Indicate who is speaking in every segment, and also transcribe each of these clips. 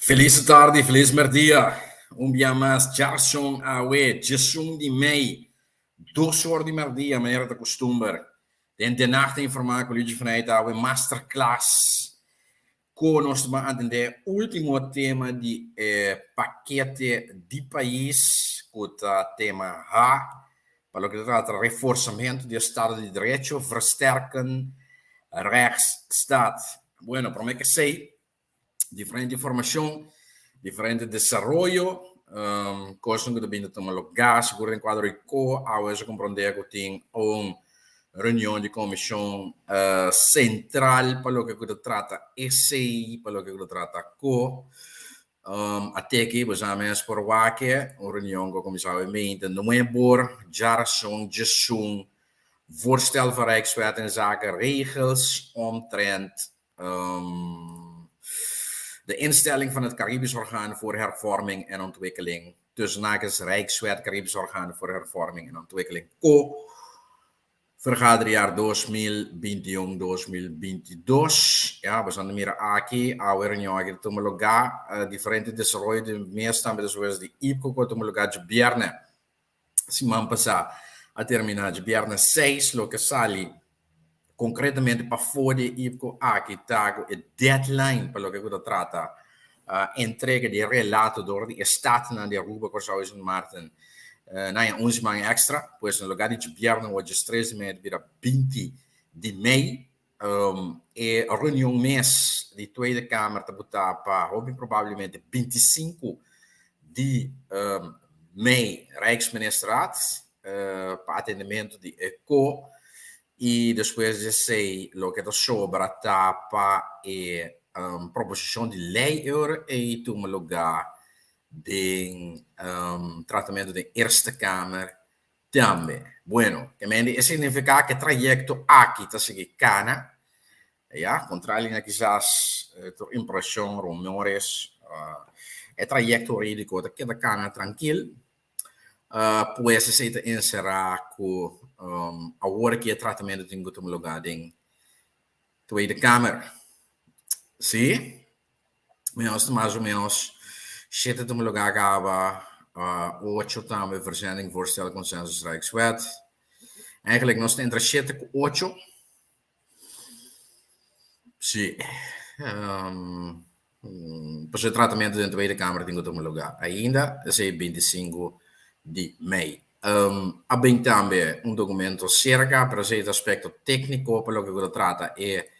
Speaker 1: Felis tardi, felis merdia. Un bia mas, djason awe, djesun di mei, 2 or di merdia, manera ta kustumber. Den De Nacht ta informá ku Luigi van Eyck awe masterclass ku nos ta ban atendé último tema di e pakete di pais ku ta tema H, pa loke ta trata reforsamentu di estado di derecho, versterken rechtsstaat. Bueno, promé ku esei, diferente informashon, diferente desaroyo, kosnan ku ta bini ta tuma lugá, sigur den kuadro di ko, awe a komprondé ku tin un reunion di komishon sentral pa loke ku ta trata esei, pa loke ku ta trata ko. A teki bo sa mes por wak un reunion ku a kuminsá awe meinta nuebor, djarason, djesun, voorstel van Rijkswet inzake regels omtrent de instelling van het Caribisch Orgaan voor Hervorming en Ontwikkeling, tussen haakjes Rijkswet Caribisch Orgaan voor Hervorming en Ontwikkeling, ko vergaderjaar 2021-2022. Ja, bo ta mira aki, awe reunion aki ta tuma lugá, diferente desaroyo di mes tambe despues di IPCO ku a tuma lugá djabièrnè. Siman pasá a terminá djabièrnè 6, loke sali konkretamente pafó di e IPCO aki ta ku e deadline pa loke ku ta trata entrega di relato dor di e statennan di Aruba, Kòrsou i Sint Maarten nan e un siman èkstra, pues na lugá di djabièrnè wòrdu djestres di mei ta bira 20 di mei. E reunion mes di Tweede Kamer ta botá pa hopi probablemente 25 di mei Rijksministerraad pa atendementu di e ko i despues di esei loke ta sobra ta pa e proposishon di lei e ora ei tuma lugá den tratamentu den Eerste Kamer tambe. Bueno, ke mende e signifiká ku e trayekto aki ta sigui kana, ya, kontrali na kisas tur impreshon, rumores, e trayekto hurídiko ta keda kana trankil, pues esei ta enserá ku awor aki e tratamentu tin ku tuma lugá den Tweede Kamer. Sí, nos ta mas o menos shete tuma lugá kaba, ocho tambe verzending voorstel consensus Rijkswet. Eigenlijk nos ta entra shete ku ocho. Sí. Pasobra e tratamentu den Tweede Kamer tin ku tuma lugá ainda, esei 25 di mei. A bin tambe un dokumento serka, pero esei ta aspekto tékniko pa loke ku ta trata e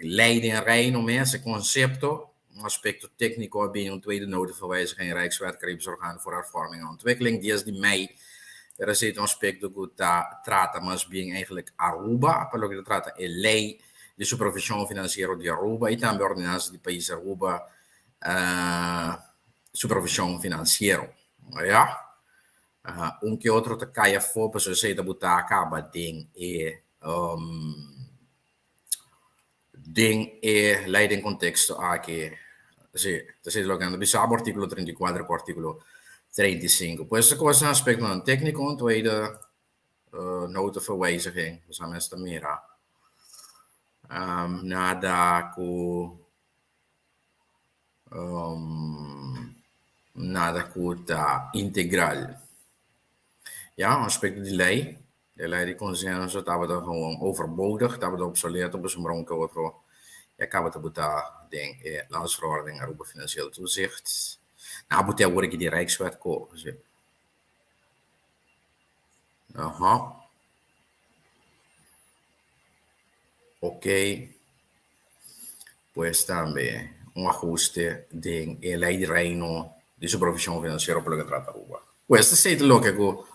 Speaker 1: lei den Reino mes, e konsepto. Un aspekto tékniko a bini un tweede nota verwijziging Rijkswet Caribisch Orgaan voor Hervorming en Ontwikkeling, 10 di mei, pero esei ta un aspekto ku ta trata mas bien eigenlijk Aruba, pa loke ta trata e lei di supervishon finansiero di Aruba i tambe ordenansa di pais Aruba supervishon finansiero. Ya. Un ke otro ta kai afó pasobra esei ta butá kaba den e den e lei den konteksto aki. Sí, ta esei loke nan ta bisa abo artíkulo 34 ku artíkulo 35. Pues e kosnan aspektonan tékniko, un tweede nota verwijziging, nos a mester mira. Nada ku nada ku ta integral. Ya, un aspekto di lei, e lei di konsenso tabata gewoon overbodig, tabata obsoleto pasobra un ke otro ya kaba ta botá den e Landsverordening Aruba Financieel Toezicht. Nan a bot'é awor aki di Rijkswet ko. Aha. Ok. Pues tambe un ahuste den e lei di Reino di supervishon finansiero pa loke trata Aruba. Pues esei ta loke ku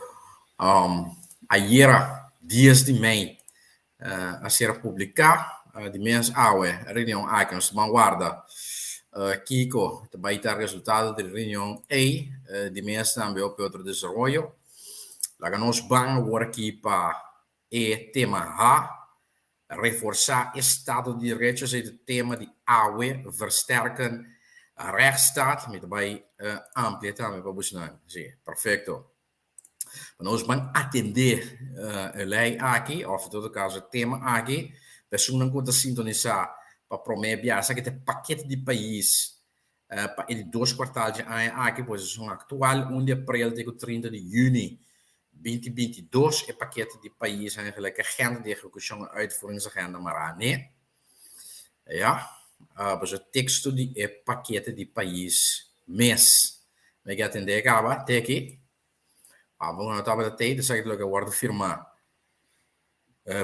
Speaker 1: ayera 10 di mei a ser publiká. Di mes awe e reunion aki nos ta ban warda kiko ta bai ta resultado di e reunion ei. Di mes tambe hopi otro desaroyo. Laga nos ban awor aki pa e tema H, reforsá estado di derecho, esei ta tema di awe, versterken rechtsstaat. Mi ta bai amplia tambe pa busnan. Sí, perfecto. Pa nos ban atendé e lei aki, òf en todo kaso e tema aki, pa esunnan ku ta sintonisá pa promé biaha, esaki ta e pakete di pais. Pa e di dos kwartal dje aña aki, pues esun aktual, un di aprel te ku 30 di yüni 2022, e pakete di pais eigenlijk agenda di ehekushon en uitvoeringsagenda mará ne. Ja, pues e teksto di e pakete di pais mes. Mi ke atendé kaba te aki. Abo no tabata tei, esaki ta loke a wòrdu firmá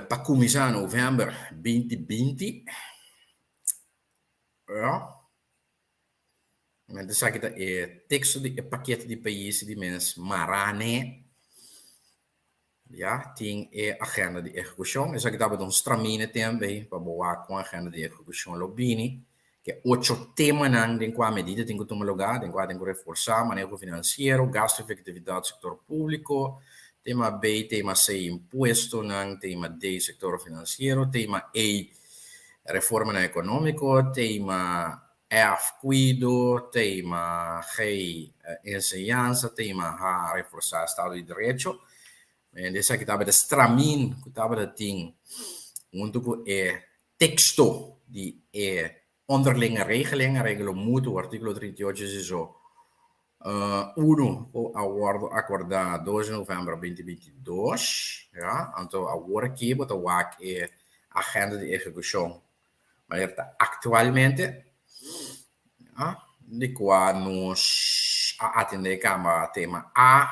Speaker 1: pa kuminsá novèmber 2020. Ja. Men esaki ta e teksto di e pakete di pais di mes mará ne. Ja, tin e agenda di ehekushon. Esaki tabata un stramine tembe pa bo wak kon agenda di ehekushon lo bini. Ke ocho temanan den kua medida tin ku tuma lugá, den kua tin ku reforsá maneho finansiero, gasto efektividat sektor públiko, tema B, tema C impuestonan, tema D sektor finansiero, tema E reformanan ekonómiko, tema F kuido, tema G enseñansa, tema H reforsá estado di derecho. Esaki tabata stramin ku tabata tin huntu ku e teksto di e onderlinge regeling, areglo mutuo, artíkulo 38 inciso 1 ku a wòrdu akordá 2 di novèmber 2022, ya. Anto awor aki bo ta wak e agenda di ehekushon manera ta aktualmente, ya, di kua nos a atendé kamba tema A.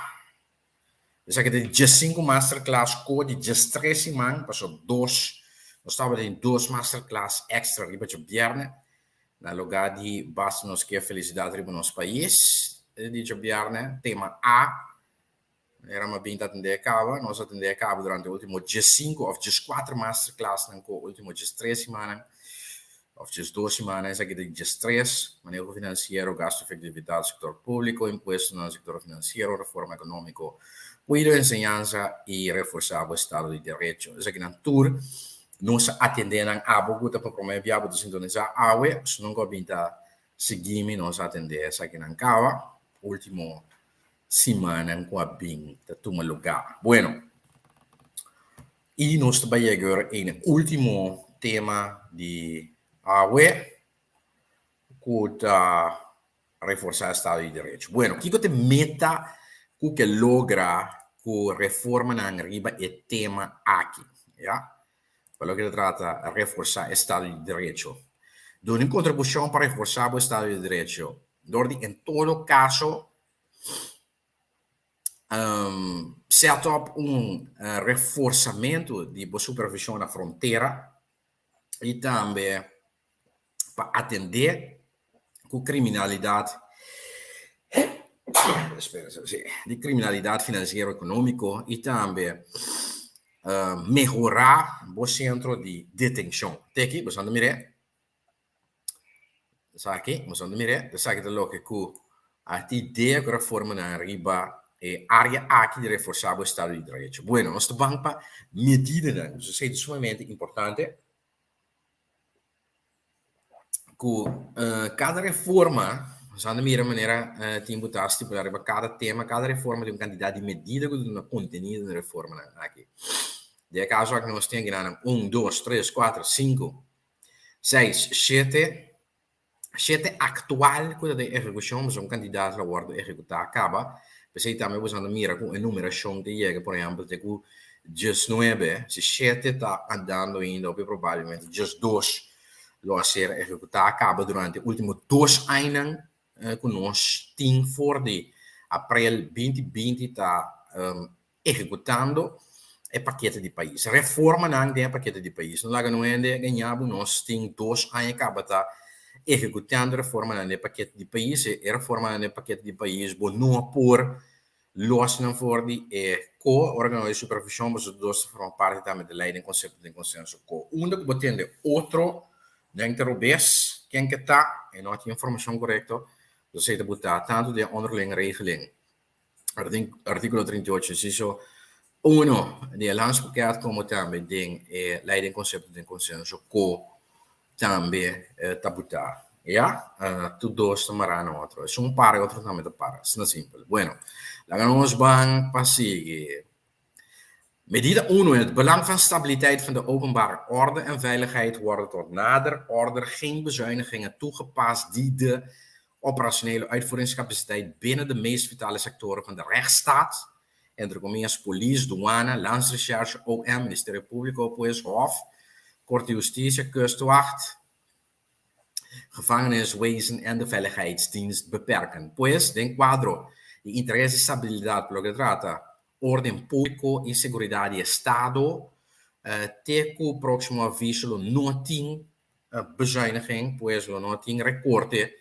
Speaker 1: Esaki ta di diesinku masterclass ko di diestres siman, pasobra dos, nos tabatin dos masterclass extra riba djabièrnè, na lugá di Basta nos ke felisidat riba nos pais di djabièrnè, tema A, manera mi a bin ta atendé e kaba, nos a atendé e kaba durante e último diesinku òf dieskuater masterclassnan ku último diestres simannan òf diesdos simannan, esaki ta di diestres, maneho finansiero, gasto efektividat sektor públiko, impuestonan sektor finansiero, reforma ekonómiko, kuido, enseñansa i reforsá bo estado di derecho. Esakinan tur nos a atendé nan. Abo ku ta pa promé bia bo ta sintonisá awe, si nunka bo a bin ta sigui mi, nos a atendé esakinan kaba último simannan ku a bin ta tuma lugá. Bueno, i nos ta bai yega ora e na último tema di awe ku ta reforsá estado di derecho. Bueno, kiko ta e meta ku ke logra ku reformanan riba e tema aki? Ya, pa loke ta trata reforsá estado di derecho. Duna un kontribushon pa reforsá bo estado di derecho dor di en todo kaso set up un reforsamentu di bo supervishon na frontera i tambe pa atendé ku kriminalidat di kriminalidat finansiero ekonómiko i tambe mehorá bo sentro di detenshon. Te aki boso anda mir'é. Esaki, boso anda mir'é. Esaki ta loke ku a ta idea ku reformanan riba e área aki di reforsá bo estado di derecho. Bueno, nos ta ban pa medidanan. Esei ta sumamente importante. Ku kada reforma, nos a mira manera tin bo ta stipulá riba kada tema, kada reforma tin un kantidat di medida ku ta duna kontenido na e reformanan aki. Den e kaso aki nos tin akinan un, dos, tres, kuater, sinku, seis, shete, Shete aktual ku ta den ehekushon, pasobra un kandidat lo wòrdu ehekutá kaba. P'esei tambe bo ta mira ku e numerashon ta yega, por ehèmpel, te ku diesnuebe. Si shete ta andando ainda, hopi probablemente diesdos lo a ser ehekutá kaba durante e último dos añanan ku nos tin for di aprel 2020 ta ehekutando e pakete di pais. Reformanan den e pakete di pais. No laga no hende gaña bo, nos tin dos aña kaba ta ehekutando reformanan den e pakete di pais. E reformanan den e pakete di pais bo no por los nan for di e ko organo di supervision pasobra dos ta forma parti tambe di ley den konsepto den konsenso ko. Unda ku bo tende otro den ta robes ken ke ta e no tin informashon korekto, esei ta buta tantu den onderlinge regeling. Artíkulo 38, insiso 1 di e Landspakket komo tambe den e Lei den Konsepto den Konsenso ku tambe ta butá. Ya, tur dos ta mará na otro. Esun para e otro tambe ta para. Asina simpel. Bueno, laga nos ban pa sigui. Medida 1, In het belang van stabiliteit van de openbare orde en veiligheid worden tot nader order geen bezuinigingen toegepast die de operationele uitvoeringscapaciteit binnen de meest vitale sectoren van de rechtsstaat, entre comillas, polis, douane, landsrecherche, OM, Ministerio Público, pues, Hof, Korte di Hustisia, Kustwacht, Gevangeniswezen en de Veiligheidsdienst beperken. Pues, den kuadro di interes di stabilidat pa loke ta trata orden públiko i seguridat di estado, te ku próksimo aviso lo no tin bezuiniging, pues lo no tin rekorte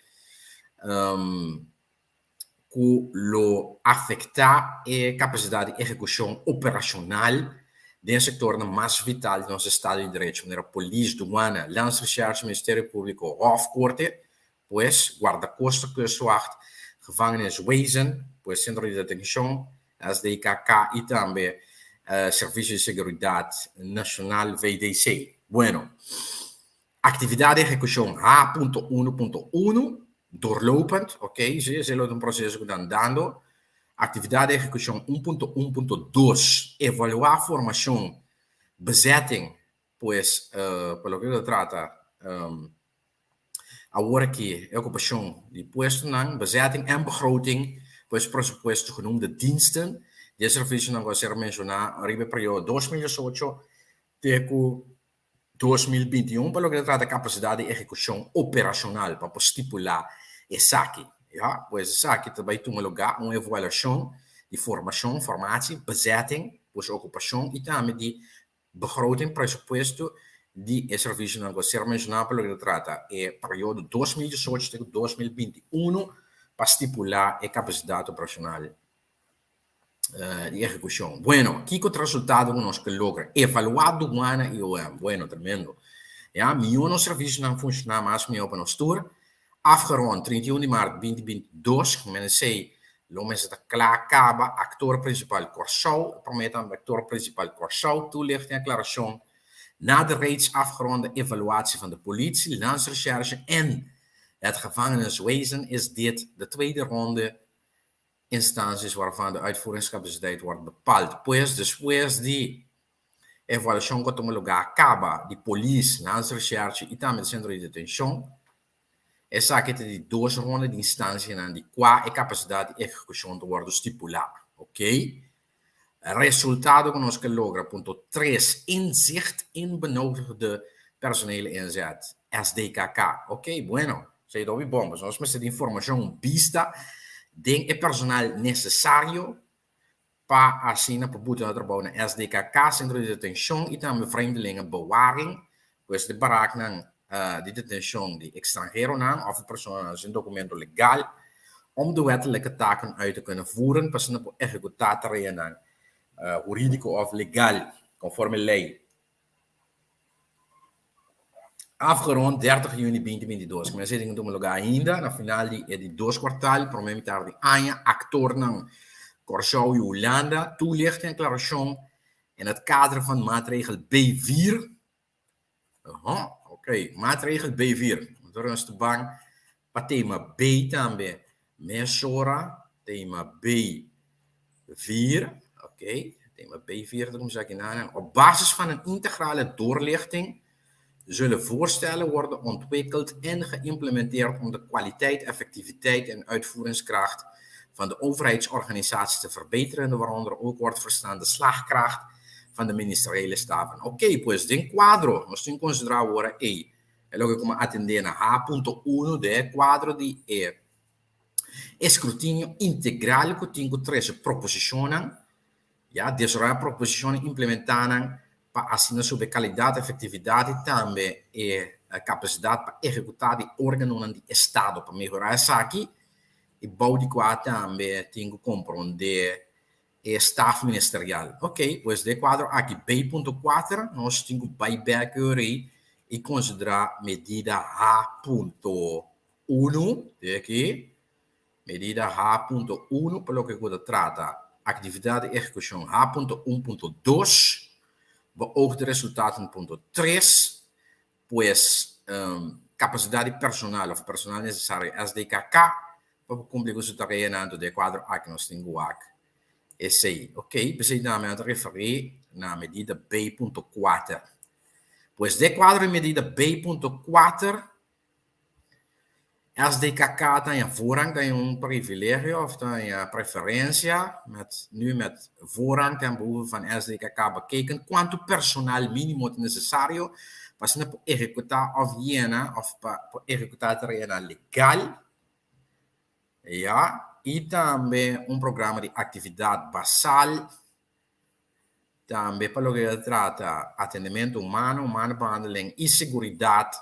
Speaker 1: ku lo afektá e kapasidat di ehekushon operashonal den e sektornan mas vital di nos estado di derecho, manera polis, duana, landsrecherche, Ministerio Públiko, Hof, Korte, pues Guardakosta, Kustwacht, Gevangeniswezen, pues Sentro di Detenshon, SDKK, i tambe Servisio di Seguridat Nashonal, VDC. Bueno, Aktividat di ehekushon H punto uno punto uno, doorlopend, ok, si, esei lo ta un proseso ku ta andando. Aktividat di ehekushon 1.1.2, evaluá formashon, bezetting, pues pa loke ta trata awor aki e okupashon di puestonan, bezetting en begroting, pues presupuesto genoemde diensten di e servisionan ku a ser menshoná riba e periodo 2018 te ku 2021 pa loke ta trata kapasidat di ehekushon operashonal pa por stipulá esaki. Ya, pues esaki ta bai tuma lugá un evaluashon di formashon, formatie, bezetting, pues okupashon i tambe di begroting, presupuesto, di e servisionan ku a ser menshoná pa loke ta trata e periodo 2018 te ku 2021 pa stipulá e kapasidat operashonal di ehekushon. Bueno, kiko ta resultado ku nos ke logra? Evaluá duana i OM. Bueno, tremendo. Ya, mihó nos servisionan funshoná mas mihó pa nos tur. Afgerond 31 di mart 2022, mensei lo mester ta kla kaba. Aktor prinsipal Kòrsou, e promé tambe aktor prinsipal Kòrsou, toelichting aklarashon na de reeds afgeronde evaluatie van de politie, landsrecherche en het gevangeniswezen is dit de tweede ronde instanties waarvan de uitvoeringscapaciteit wordt bepaald. Pues despues di evaluashon ku a tuma lugá kaba di polis, landsrecherche i tambe di sentro di detenshon, esaki ta di dos ronda di instansianan di kua e kapasidat di ehekushon ta wòrdu stipulá. Ok. Resultado ku nos ke logra, punto tres, Inzicht in benodigde personele inzet, SDKK. Ok, bueno, esei ta hopi bon, pasobra nos mester di informashon bista den e personal nesesario pa asina por buta na trabou na SDKK, Sentro di Detenshon i tambe Vreemdelingenbewaring, pues di baraknan di detenshon di ekstranheronan òf personanan sin dokumento legal om de wettelijke taken uit te kunnen voeren pa asina por ehekutá tareanan hurídiko òf legal konforme lei. Afgerond 30 juni 2022, ku mester tin tuma lugá ainda na final di e di dos kuartal, promé mitar di aña, aktornan Kòrsou i Hulanda toelichting en aklarashon in het kader van maatregel B4. Aha, ok. Maatregel B4. Anto nos ta ban pa tema B tambe. Mesora, tema B4. Ok, tema B4 ta kuminsá aki nan. Op basis van een integrale doorlichting zullen voorstellen worden ontwikkeld en geïmplementeerd om de kwaliteit, effectiviteit en uitvoeringskracht van de overheidsorganisatie te verbeteren, waaronder ook wordt verstaan de slagkracht van de ministeriële staven. Ok, pues den kuadro nos tin konsiderá awor ei e loke ku mi a atendé na H.1 den e kuadro di e eskrutinio integral ku tin ku trese proposishonnan, ya, desaroyá proposishonnan i implementá nan pa asina subi e kalidat, efektividat i tambe e kapasidat pa ehekutá di órganonan di estado. Pa mehorá esaki i bou di kua tambe tin ku komprondé e staf ministerial. Ok, pues den e kuadro aki B.4 nos tin ku bai bèk yori i konsiderá medida H.1 di aki, medida H.1 pa loke ku ta trata aktividat di ehekushon H.1.2, beoogde resultaten punto tres, pues kapasidat di personal òf personal nesesario SDKK pa por kumpli ku su tareanan. Anto den e kuadro aki nos tin ku wak esei. Ok, p'esei tambe nan ta referí na medida B.4. Pues den e kuadro di medida B.4. SDKK ta haña voorrang, ta haña un privilegio of ta haña preferencia, met nu met voorrang ten behoeve van SDKK bekeken cuanto personal minimo ta necesario pa asina por ehecuta of yena of pa por ehecuta tareanan legal, ya, y tambe un programa di actividad basal. Tambe pa loke ta trata atendementu humano, humanbehandeling i seguridat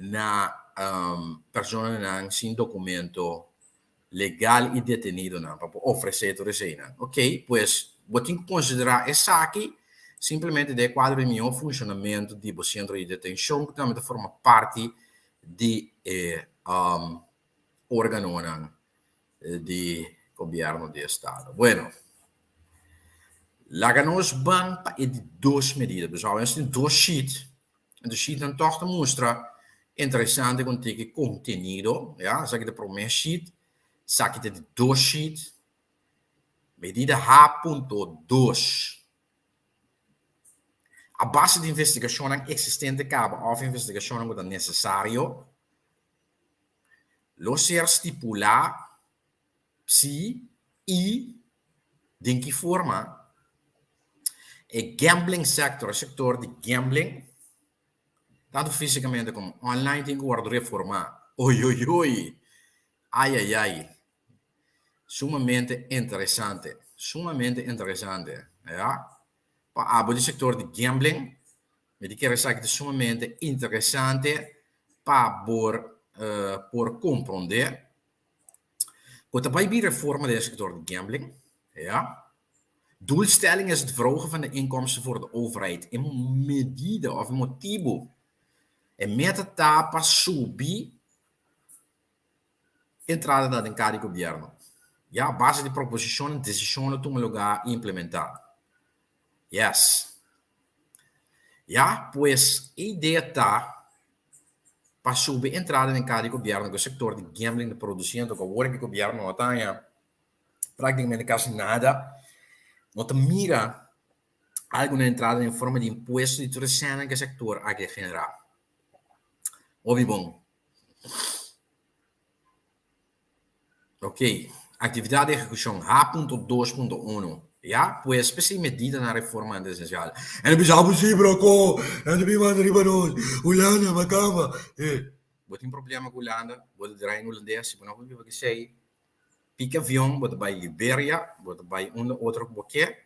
Speaker 1: na personanan sin dokumento legal i detenidonan pa por ofresé tur eseinan. Oke, pues bo tin ku konsiderá esaki simplemente den e kuadro di mihó funshonamentu di bo sentro di detenshon ku tambe ta forma parti di e órganonan di gobierno di estado. Bueno, laga nos ban pa e di dos medida. Pues awe nos tin dos sheet. E dos sheetnan tòg ta mustra interesante kon tiki kontenido, ya. Esaki ta e promé sheet, esaki ta e di dos sheet. Medida H punto dos. A base di investigashonnan eksistente kaba òf investigashonnan ku ta nesesario, Lo ser stipulá si i den ki forma e gambling sector, e sector di gambling, tanto físicamente como online tin ku wòrdu reformá. Oy oy oy! Ay ay ay! Sumamente interesante, sumamente interesante, ya. Pa abo di sector di gambling, Mi ta kere esaki ta sumamente interesante pa por por komprondé ku ta bai bin reforma den e sektor di gambling, ja. Doelstelling is het verhogen van de inkomsten voor de overheid. E medida òf e motibu, e meta ta pa subi entradanan den kar di gobièrnu, ja, a base di proposishonnan, desishonnan tuma lugá i implementá. Yes. Ya, pues e idea ta pa subi entrada den kar di gobièrnu ku e sektor di gambling ta produsiendo ku awor ku gobièrnu no ta haña práktikamente kasi nada, no ta mira algu na entrada den forma di impuesto di tur e sènan ku e sektor aki a generá. Hopi bon. Ok, actividad di ehecucion H.2.1, ya, pues p'esei medidanan reforma ta esencial. En a bisa bo si broko, nan ta bin manda riba nos, Hulanda, makamba, eh. Bo tin problema ku Hulanda, bo ta draai in Hulandes, si bo no por biba k'esei, piki avion, bo ta bai Liberia, bo ta bai unda otro ku bo ke,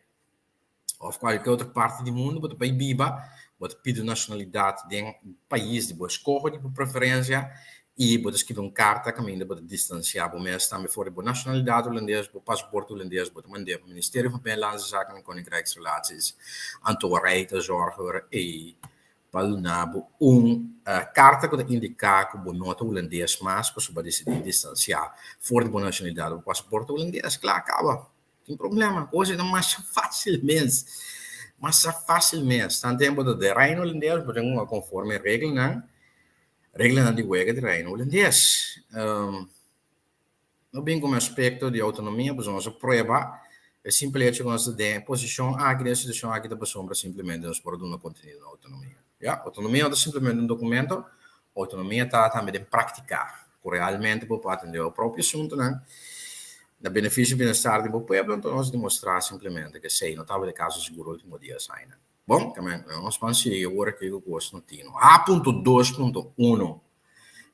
Speaker 1: of cualke otro parti di mundo bo ta bay biba, bo ta pidi un nacionalidad den pais di bo escoho, di bo preferencia, y bo ta scribi un carta caminda bo ta distancia bo mes tambe for di bo nacionalidad Hulandes, bo paspoort Hulandes, bo ta mand'e pa Ministerio van Binnenlandse Zaken en Koninkrijksrelaties, anto rei ta zorg ora ey pa duna bo un carta cu ta indica cu bo no ta Hulandes mas pasobra bo a dicidi distancia for di bo nacionalidad, bo paspoort Hulandes, cla caba. Tin problema, cosa ta masha fácil mes. Masha fácil mes. Tan tempo ta de Reino Holandes, bo tin ku konforme reglanan, reglanan di wega di Reino Holandes. Um, no bin ku aspekto di outonomia, pasobra nos a prueba e simpel hecho ku nos ta den e posishon aki, den e situashon aki ta pasobra simplemente nos por a duna kontenido na outonomia. Ya, outonomia no ta simplemente un dokumento, outonomia ta tambe den práktika, ku realmente bo por atendé bo propio asuntunan na benefisio i bienestar di bo pueblo, anto nos demostrá simplemente ku esei no tabata e kaso sigur último dias aina. Bon, tamen nos ban sigui awor aki ku kos no tino. H punto dos punto uno,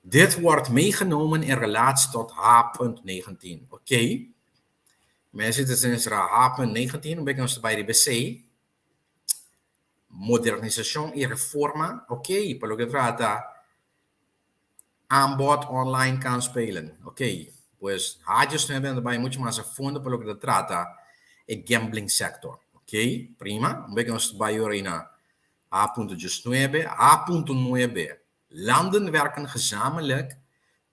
Speaker 1: Dit wordt meegenomen in relatie tot H punt 19. Oké, Mensen ta sera H punt 19, un bek nos ta bai riba esei. Modernisashon i reforma, ok, pa loke trata aanbod online kansspelen, ok, pues Hadjes nu ta bai mucho mas a fondo pa loke ta trata e gambling sector, ok, prima, un beke nos ta bai ora na H punto diesnuebe, H punto nuebe, landen werken gezamenlijk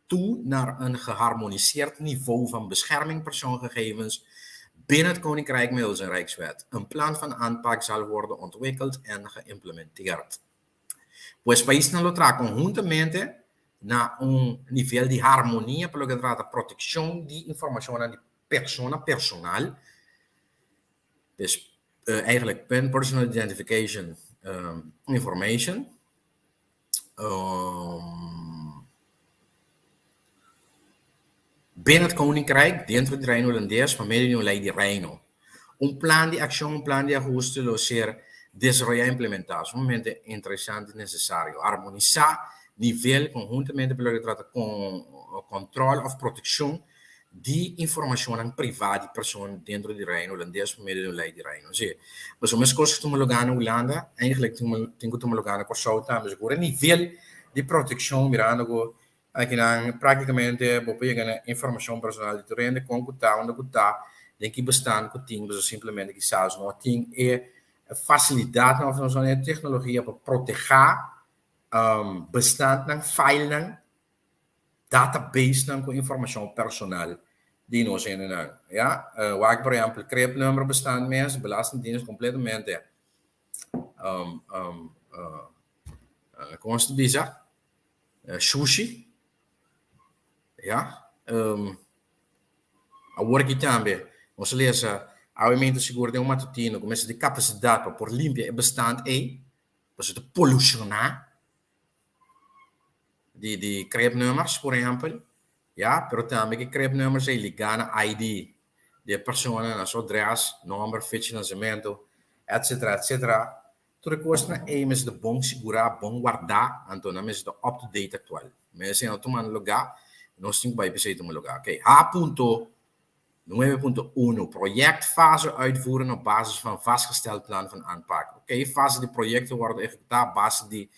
Speaker 1: toe naar een geharmoniseerd niveau van bescherming persoongegevens binnen het Koninkrijk middels een Rijkswet. Een plan van aanpak zal worden ontwikkeld en geïmplementeerd. Pues paisnan lo traha conhuntamente na un nivel di harmonia pa loke ta trata proteccion di informacionnan di persona personal, dus eigenlijk personal identification information. Binnen het Koninkrijk, dentro di Reino Hulandes, pa medio di un lei di Reino. Un plan di akshon, un plan di ahuste lo ser desaroyá i implementá. Sumamente interesante i nesesario. Armonisá nivel konhuntamente pa loke ta trata kòntròl òf protekshon di informashonnan privá di persona dentro di Reino Hulandes pa medio di un lei di Reino. Sí, pasobra meskos ku tuma lugá na Hulanda, eigenlijk tin ku tuma lugá na Kòrsou tambe. Sigur e nivel di protekshon mirando ku Akinan práktikamente bo por yega na informashon personal di tur hende, kon ku ta, unda ku ta, den ki bestand ku tin, pasobra simplemente kisas no tin e fasilidatnan òf no tin e teknologia pa protehá bestandnan, filenan, databasenan ku informashon personal di nos hendenan. Ya, wak por ehèmpel cribnummer bestand mes, belastingdienst kompletamente, kon nos ta bisa? Shushi, ya. Awor aki tambe nos a lesa awe sigur den un matutino ku mester di kapasidat pa por limpia e bestand ei, pasobra ta polushoná di di cribnummers por ehèmpel, ya, pero tambe ku e cribnummers ei ligá na ID di e persona, na su adrès, nòmber, fecha di nasementu, etsetera, etsetera. Tur e kosnan ei mester ta bon sigurá, bon wardá, anto nan mester ta up to date aktual. Mester no tumando lugá, nos tin ku bai p'esei tuma lugá. Oké, H punto nuebe punto uno, Projectfase uitvoeren op basis van vastgesteld plan van aanpak. Oké, fase di proyekto wòrdu ehekutá a base di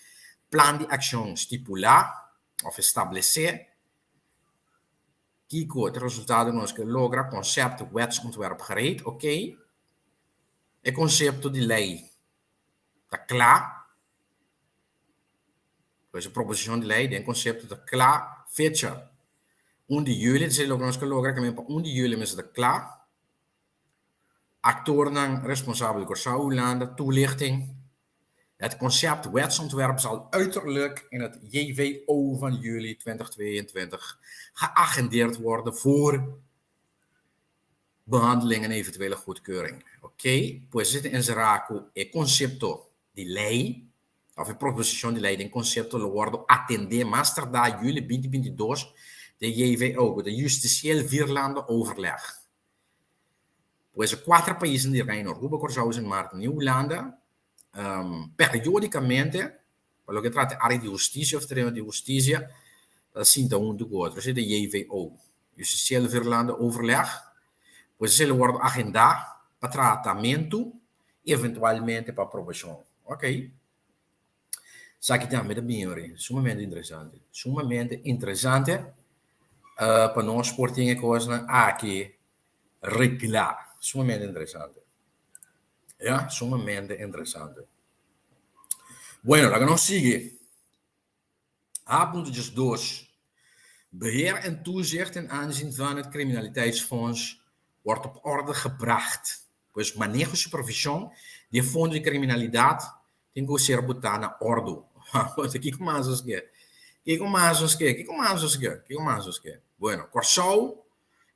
Speaker 1: plan di akshon stipulá òf establesé. Kiko ta e resultado ku nos ke logra? Konsèpt wetsontwerp gereed. Oké. E konsepto di lei ta kla, pues e proposishon di lei den konsepto ta kla, fecha un di yüli, esei loke nos ke logra ke pa un di yüli mester ta kla. Aktornan responsabel di Kòrsou, Hulanda, toelichting, Het concept wetsontwerp zal uiterlijk in het JWO van juli 2022 geagendeerd worden voor behandeling en eventuele goedkeuring. Oké, pues esei ta enserá ku e konsepto di lei òf e proposishon di lei den konsepto lo wòrdu atendé mas tardá yüli 2022 den JVO, ku ta Justitieel Vierlandenoverleg. Pues e kuater paisnan di Reino, Aruba, Kòrsou, Sint Maarten i Hulanda, periódikamente pa loke trata e área di hustisia òf tereno di hustisia ta sinta huntu ku otro. Esei ta JVO, Justitieel Vierlandenoverleg. Pues esei lo wòrdu agendá pa tratamentu i eventualmente pa aprobashon. Oké. Esaki tambe ta bin ori. Sumamente interesante. Sumamente interesante pa nos por tin e kosnan aki reglá. Sumamente interesante. Ya, sumamente interesante. Bueno, laga nos sigui. A punto 12. Beheer en toezicht ten aanzien van het criminaliteitsfonds wordt op orde gebracht. Pues maneho y supervision di e fondo di criminalidad tin cu ser botá na ordo. Kiko mas nos ke? Kiko mas nos ke? Kiko mas nos ke? Kiko mas nos ke? Bueno, Kòrsou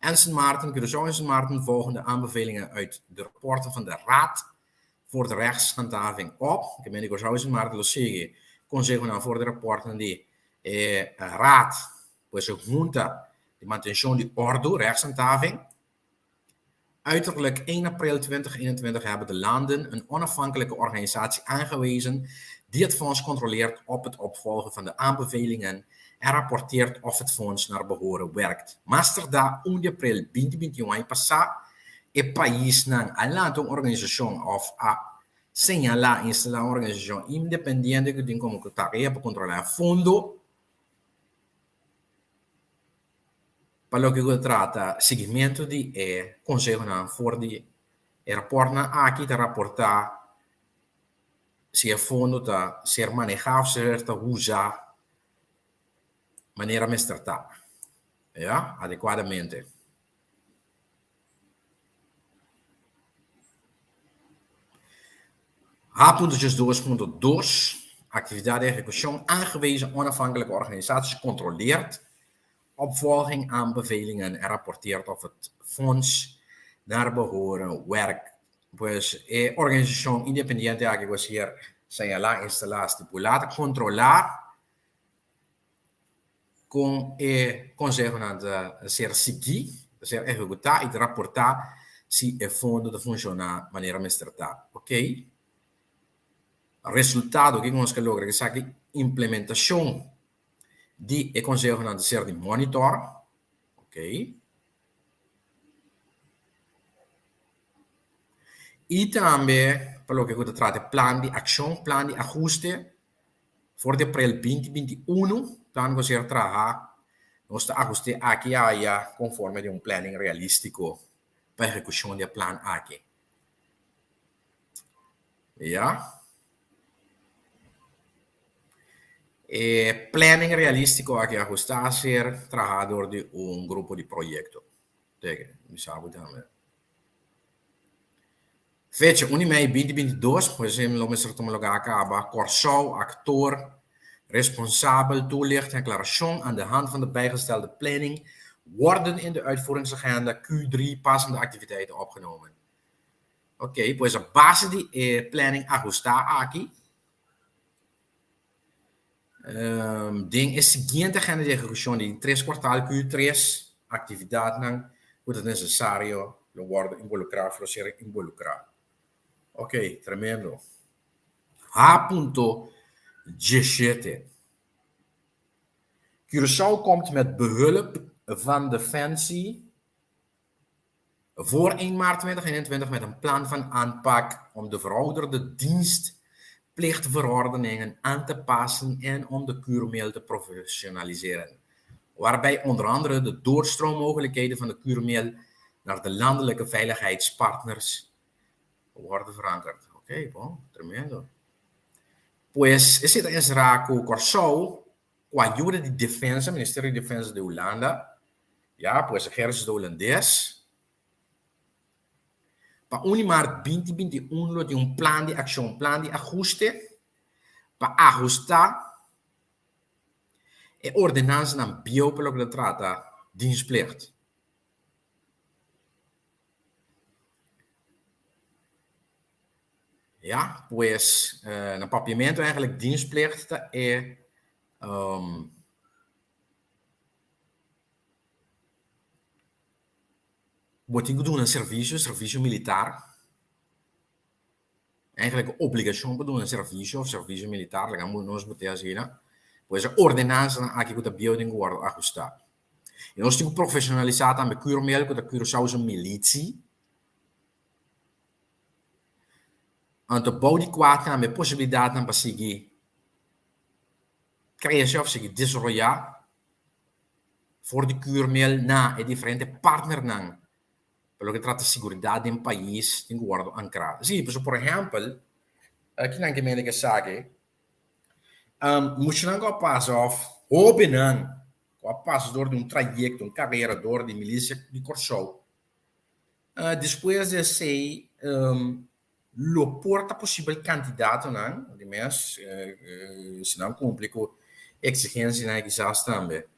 Speaker 1: en Sint Maarten, Curaçao en Sint Maarten volgen de aanbevelingen uit de rapporten van de Raad voor de Rechtshandhaving op. Ke men di Kòrsou i Sint Maarten lo sigui konsehonan for di raportnan di e Raad, pues e Hunta di Mantenshon di Ordu, Rechtshandhaving. Uiterlijk 1 april 2021 hebben de landen een onafhankelijke organisatie aangewezen die het fonds controleert op het opvolgen van de aanbevelingen en rapporteert of het fonds naar behoren werkt. Mas tardá 1 di april 2021 aña pasá e paisnan a lanta un organisashon òf a señalá instalá un organisashon independiente ku tin komo tarea pa kontrolá e fondo pa loke ku ta trata siguimentu di e konsehonan for di e raportnan aki ta raportá si e fondo ta ser manehá òf ser ta usá manera mester ta, ya, adekuadamente. H.2.2 Actividad de ejecución Aangewezen onafhankelijke organisaties controleert opvolging aanbevelingen en rapporteert of het fonds naar behoren werkt. Pues e organisashon independiente aki ku a ser señalá, instalá, stipulá ta kontrolá. Kon e konsehonan ta ser sigui, ta ser ehekutá i ta raportá si e fondo ta funshoná manera mester ta. Ok. Resultado, Kiko nos ke logra ku esaki? Implementashon di e konsehonan ta ser di monitor. Ok. I tambe pa loke ku ta trata e plan di akshon, plan di ahuste For di aprel 2021, plan ku a ser traha, nos ta ahust'é aki i aya konforme di un planning realístiko pa ehekushon di e plan aki. Ya. E planning realístiko aki ahustá a ser trahá dor di un grupo di proyekto. Teke, mi sa bo tambe. Fecha, un di mei 2022, pues e lo mester tuma lugá kaba, Kòrsou, aktor, responsabel, toelichting en aclaracion aan de hand van de bijgestelde planning worden in de uitvoeringsagenda Q3 passende activiteiten opgenomen. Oké, pues a base di e planning ahustá aki, Den e siguiente agenda di ehekushon di tres kuartal Q3, aktividatnan ku ta nesesario lo wòrdu involukrá òf lo ser involukrá. Oke, tremendo. H punto diesshete. Curaçao komt met behulp van Defensie Voor 1 maart 2021 met een plan van aanpak om de verouderde dienstplichtverordeningen aan te passen en om de kuurmail te professionaliseren, waarbij onder andere de doorstroommogelijkheden van de kuurmail naar de landelijke veiligheidspartners worden verankerd. Oké, bon, tremendo. Pues, esei ta enserá ku Kòrsou Ku ayuda di Defensa, Ministerio di Defensa di Hulanda, ya, pues Ejército Hulandes, pa un di mart 2021 lo tin un plan di akshon, un plan di ahuste pa ahustá e ordenansanan bieu pa loke ta trata dienstplicht. Ya, pues na papiamento eigenlijk dienstplicht ta e bo tin ku duna servisio, servisio militar. Eigenlijk e obligashon pa duna servisio of servisio militar, laga nos bo te asina. Pues e ordenansanan aki ku ta bieu tin ku wòrdu ahustá. I nos tin ku profeshonalisá tambe Curaçao ku ta Curaçaose Militie. Anto bou di kua tambe posibilidatnan pa sigui krese òf sigui desaroyá for di Curaçao na e diferente partnernan pa loke trata siguridat den pais tin ku wòrdu ankrá. Sí, pasobra por ehèmpel, kinan ke mende ke esaki, muchanan ku a pasa òf hóbennan ku a pasa dor di un trayekto, un karera dor di milisia di Kòrsou, Despues di esei lo por ta posibel kandidatonan di mes si nan kumpli ku eksigensianan i kisas tambe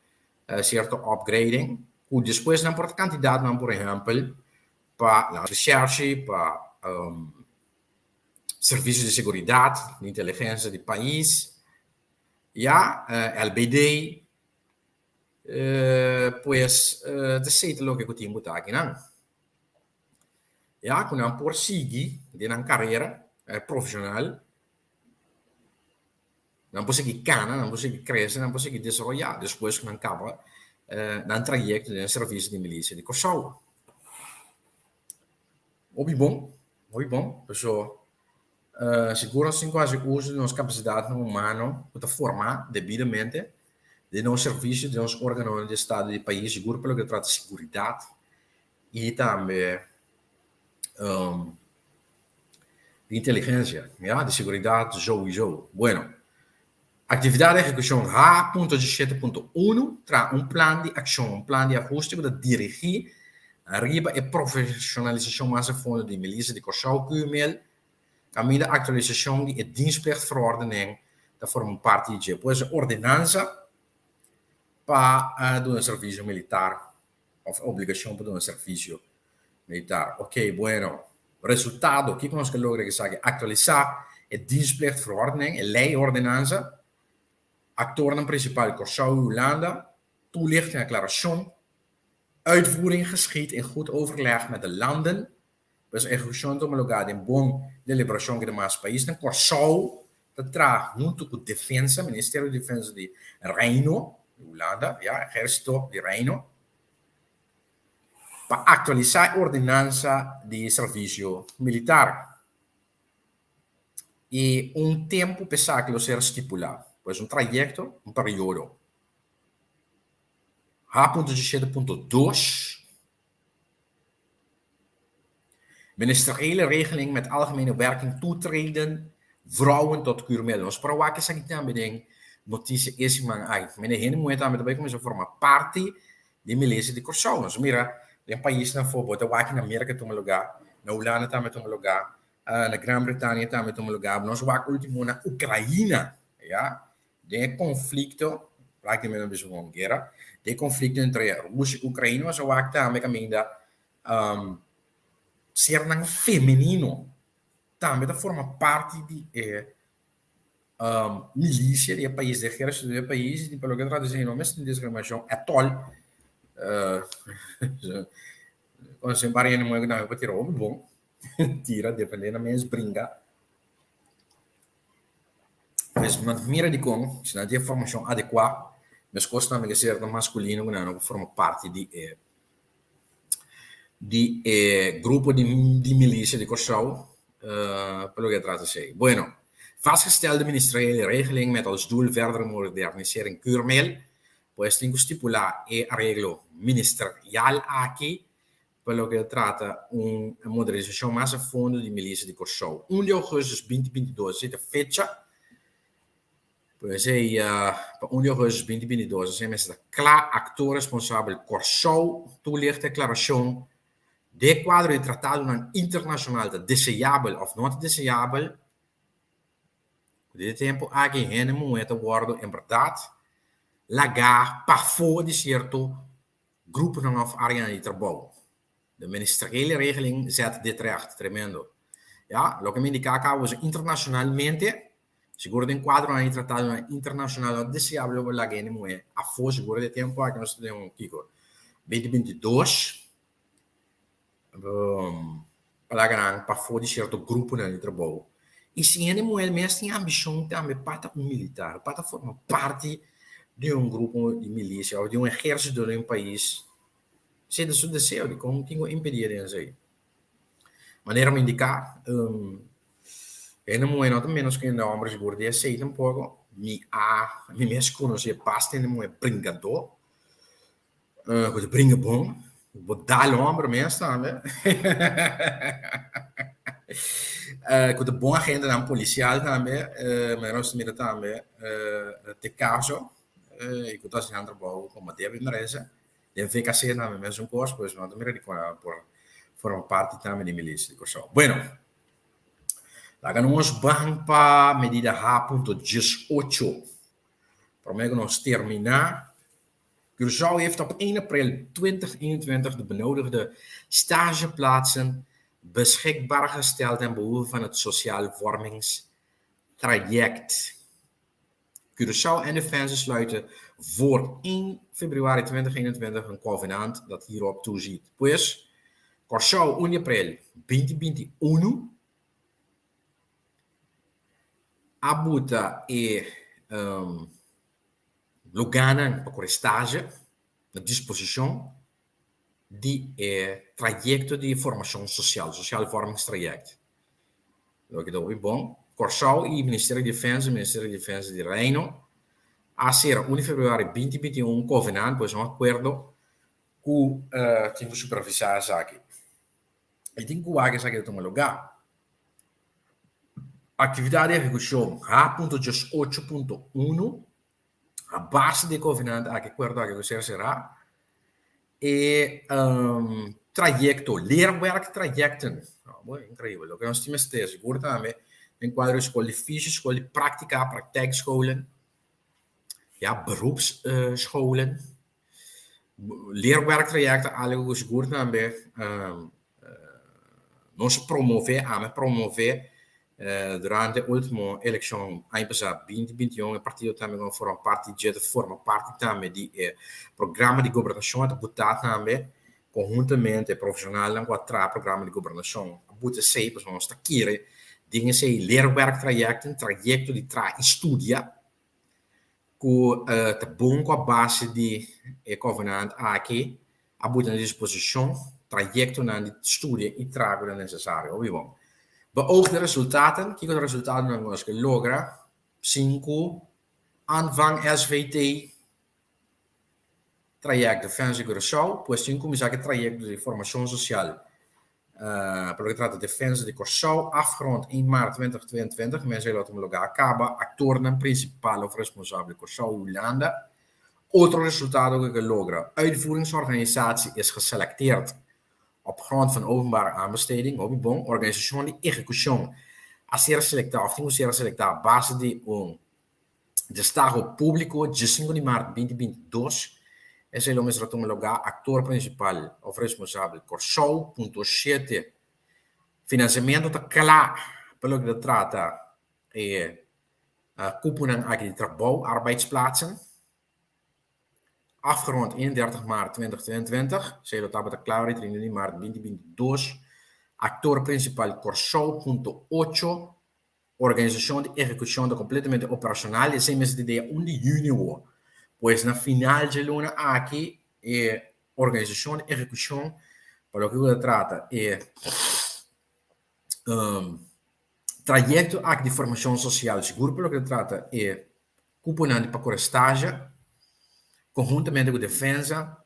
Speaker 1: sierto upgrading ku despues nan por ta kandidatonan por ehèmpel pa Landsrecherche, pa Servisio di Seguridat, di Inteligensia di pais, ya, LBD. Pues ta esei ta loke ku tin ku ta akinan. Ya ku nan por sigui den nan karera profeshonal, nan por sigui kana, nan por sigui krese, nan por sigui desaroyá despues ku nan kaba nan trayekto den e servisio di milisia di Kòrsou. Hopi bon, hopi bon, pasobra Sigur nos tin ku hasi uso di nos kapasidatnan humano ku ta formá debidamente den nos servisio, den nos órganonan di estado di pais, sigur pa loke ta trata siguridat i tambe di inteligensia, ya, di siguridat souiso. Bueno, aktividat di ehekushon H punto diesshete punto unu, Traha un plan di akshon, un plan di ahuste ku ta dirigí riba e profeshonalisashon mas a fondo di Milisia di Kòrsou, QML, Kaminda aktualisashon di e dienstplichtverordening ta forma un parti di dje. Pues e ordenansa pa duna servisio militar òf e obligashon pa duna servisio militar. Oké, bueno. Resultado, kiko nos ke logra ku esaki? Aktualisá e dienstplichtverordening, e lei ordenansa. Aktornan prinsipal, Kòrsou i Hulanda. Toelichting aklarashon, Uitvoering geschiedt in goed overleg met de landen. Pues ehekushon ta tuma lugá den bon deliberashon ku demas paisnan. Kòrsou ta traha huntu ku Defensa, Ministerio di Defensa di Reino di Hulanda, ya, Ehérsito di Reino, pa aktualisá e ordenansa di servisio militar. I un tempu pa esaki lo ser stipulá, pues un trayekto, un periodo. H.17.2 Ministeriële regeling met algemene werking toetreden vrouwen tot Curmel. Nos por a wak esaki tambe den noticia e siman aki. Mene hende muhe tambe ta bay cuminsa forma parti di milicia di Corsou. Nos a mira den paisnan afo, bo ta wak na Merca tuma lugar, na Hulanda tambe tuma lugar, na Gran Bretania tambe tuma lugar. Nos wak ultimo na Ucraina, ya. Den e konflikto, práktikamente nos bisa un guera, den e konflikto entre Rusia i Ukraina nos a wak tambe kaminda sernan femenino tambe ta forma parti di e milisia di e pais, di e ehérsito di e pais, i pa loke ta trata esei no mester tin diskriminashon ètòl. Konosé un par hende muhé ku tambe por tira hopi bon, tira, defendé nan mes, bringa. Pues nan mira dikon si nan tin e formashon adekuá, meskos tambe ke ser nan maskulino ku nan no por forma parti di e di e grupo di di milisia di Kòrsou pa loke a trata esei. Bueno, vastgestelde ministeriële regeling met als doel verdere modernisering Keurmeel, pues tin ku stipulá e areglo ministerial aki pa loke ta trata un modernisashon mas a fondo di milisia di Kòrsou. Un di ougùstus binti binti dos esei ta fecha, pues esei pa un di ougùstus binti binti dos esei mester ta kla. Aktor responsabel Kòrsou toelicht e klarashon den kuadro di tratadonan internashonal ta deseabel òf no ta deseabel. Ku di e tempu aki hende muhé ta wòrdu en bèrdat lagá pafó di sierto Gruponan of areanan di trabou. De ministeriële regeling zet dit recht. Tremendo. Ya, loke mi indiká akaba boso internashonalmente, sigur den kuadronan di tratadonan internashonal no ta deseabel pa laga hende muhé afó, sigur den e tempu aki nos ta den un kiko, 2022, pa laga nan pafó di sierto gruponan di trabou. I si hende muhé mes tin ambishon tambe pa ta un militar, pa ta forma parti di un grupo di milisia òf di un ehérsito den un pais, esei ta su deseo, dikon tin ku impedí den esei? Manera mi indiká, hende muhé no ta ménos ku hende hòmber sigur di esei tampoko. Mi a, mi mes konosé basta hende muhé bringadó. Ku ta bringa bon, bo dal homber mes tambe. Ku ta bon agentenan polisial tambe, manera nos ta mira tambe te kaso i ku ta hasi nan trabou komo debe merese. Den VKC tambe mesun kos, pues no ta mira dikon nan por forma parti tambe di milisia di Kòrsou. Bueno, laga nos ban pa medida H punto diesocho. Promé ku nos terminá. Curaçao heeft op 1 april 2021 de benodigde stageplaatsen beschikbaar gesteld ten behoeve van het sociaal vormingstraject. Curaçao en Defensie sluiten voor 1 februari 2021 een convenant dat hierop toeziet. Pues, Curaçao 1 april 2021 a buta e Lugánan pa kore stage na disposishon di e trayekto di formashon sosial, sociaal vormingstraject. Loke ta hopi bon. Kòrsou i Ministerio di Defensa, Ministerio di Defensa di Reino, a sera un di febrüari 2021 un kovenant, pues un akuerdo ku tin ku supervisá esaki. I tin ku wak esaki ta tuma lugá. Aktividat di ehekushon H.18.1 A base di e kovenant aki, akuerdo aki ku ser será, e trayekto, leerwerktrajecten, inkreibel, loke nos tin mester sigur tambe den kuadro di skol di fisio, skol di praktika, praktijkscholen, ya, beroepsscholen, Leerwerktrajecten algo ku sigur tambe nos promove, ami promove Durante último elekshon aña pasá 2021 e partido tambe ku a forma parti dje ta forma parti tambe di e programa di gobernashon a ta butá tambe konhuntamente e profeshonalnan ku a traha programa di gobernashon a buta esei pasobra nos ta kere den esei leerwerktrajecten, trayekto di traha i studia ku ta bon ku a base di e kovenant aki a buta na disposishon trayektonan di studia i traha ku ta nesesario. Hopi bon. Beoogde resultaten, Kiko ta resultadonan ku nos ke logra sin ku aanvang SVT trayèkt Defensa Curaçao? Pues tin kuminsá ku e trayekto di formashon sosial pa loke trata Defensa di Kòrsou, afgerond 1 maart 2022, mester lo tuma lugá kaba aktornan prinsipal òf responsabel di Kòrsou i Hulanda. Otro resultado ku ke logra, Uitvoeringsorganisatie is geselecteerd op grond van openbare aanbesteding, hopi bon, organisashon di ehekushon a ser selektá òf tin ku ser selektá a base di un destaho públiko 15 di mart 2022, esei lo mester a tuma lugá aktor prinsipal òf responsabel Kòrsou punto shete. Finansiamentu ta kla pa loke ta trata e kuponan aki di trabou, arbeidsplaatsen. Afgerond 31 maart 2022, esei lo tabata kla ora 31 di maart 2022, aktor prinsipal Kòrsou punto ocho. Organisashon di ehekushon ta kompletamente operashonal esei mester di dia 1 di yüni awor. Pues na final dje luna aki e organisashon di ehekushon pa loke ku ta trata e trayekto aki di formashon sosial sigur pa loke ta trata e kuponan di pa kore stasha konhuntamente ku Defensa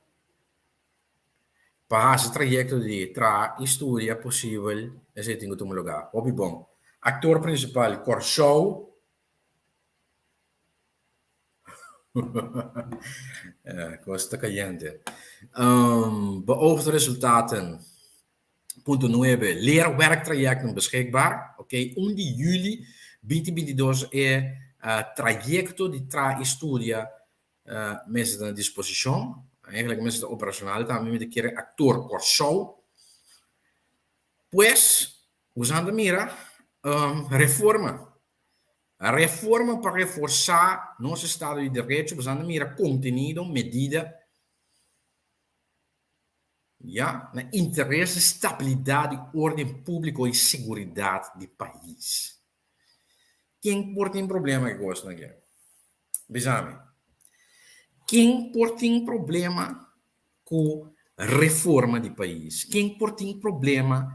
Speaker 1: Pa hasi trayekto di traha i studia posibel esei tin ku tuma lugá. Hopi bon. Aktor prinsipal Kòrsou. Kos ta kayente. Beoogde resultaten Punto nuebe, Leerwerktrajecten beschikbaar. Oké, 1 di juli 2022 e trayekto di traha i studia Mester ta na disposishon. Eigenlijk mester ta operashonal tambe mi ta kere aktor Kòrsou. Pues, usando mira, reforma. Reforma pa reforsá nos estado di derecho, usando mira kontenido, medida, ya, na interes di stabilidat di orden públiko i seguridat di pais. Ken por tin problema ku e kosnan aki? Bisa mi, ken por tin problema ku reforma di pais? Ken por tin problema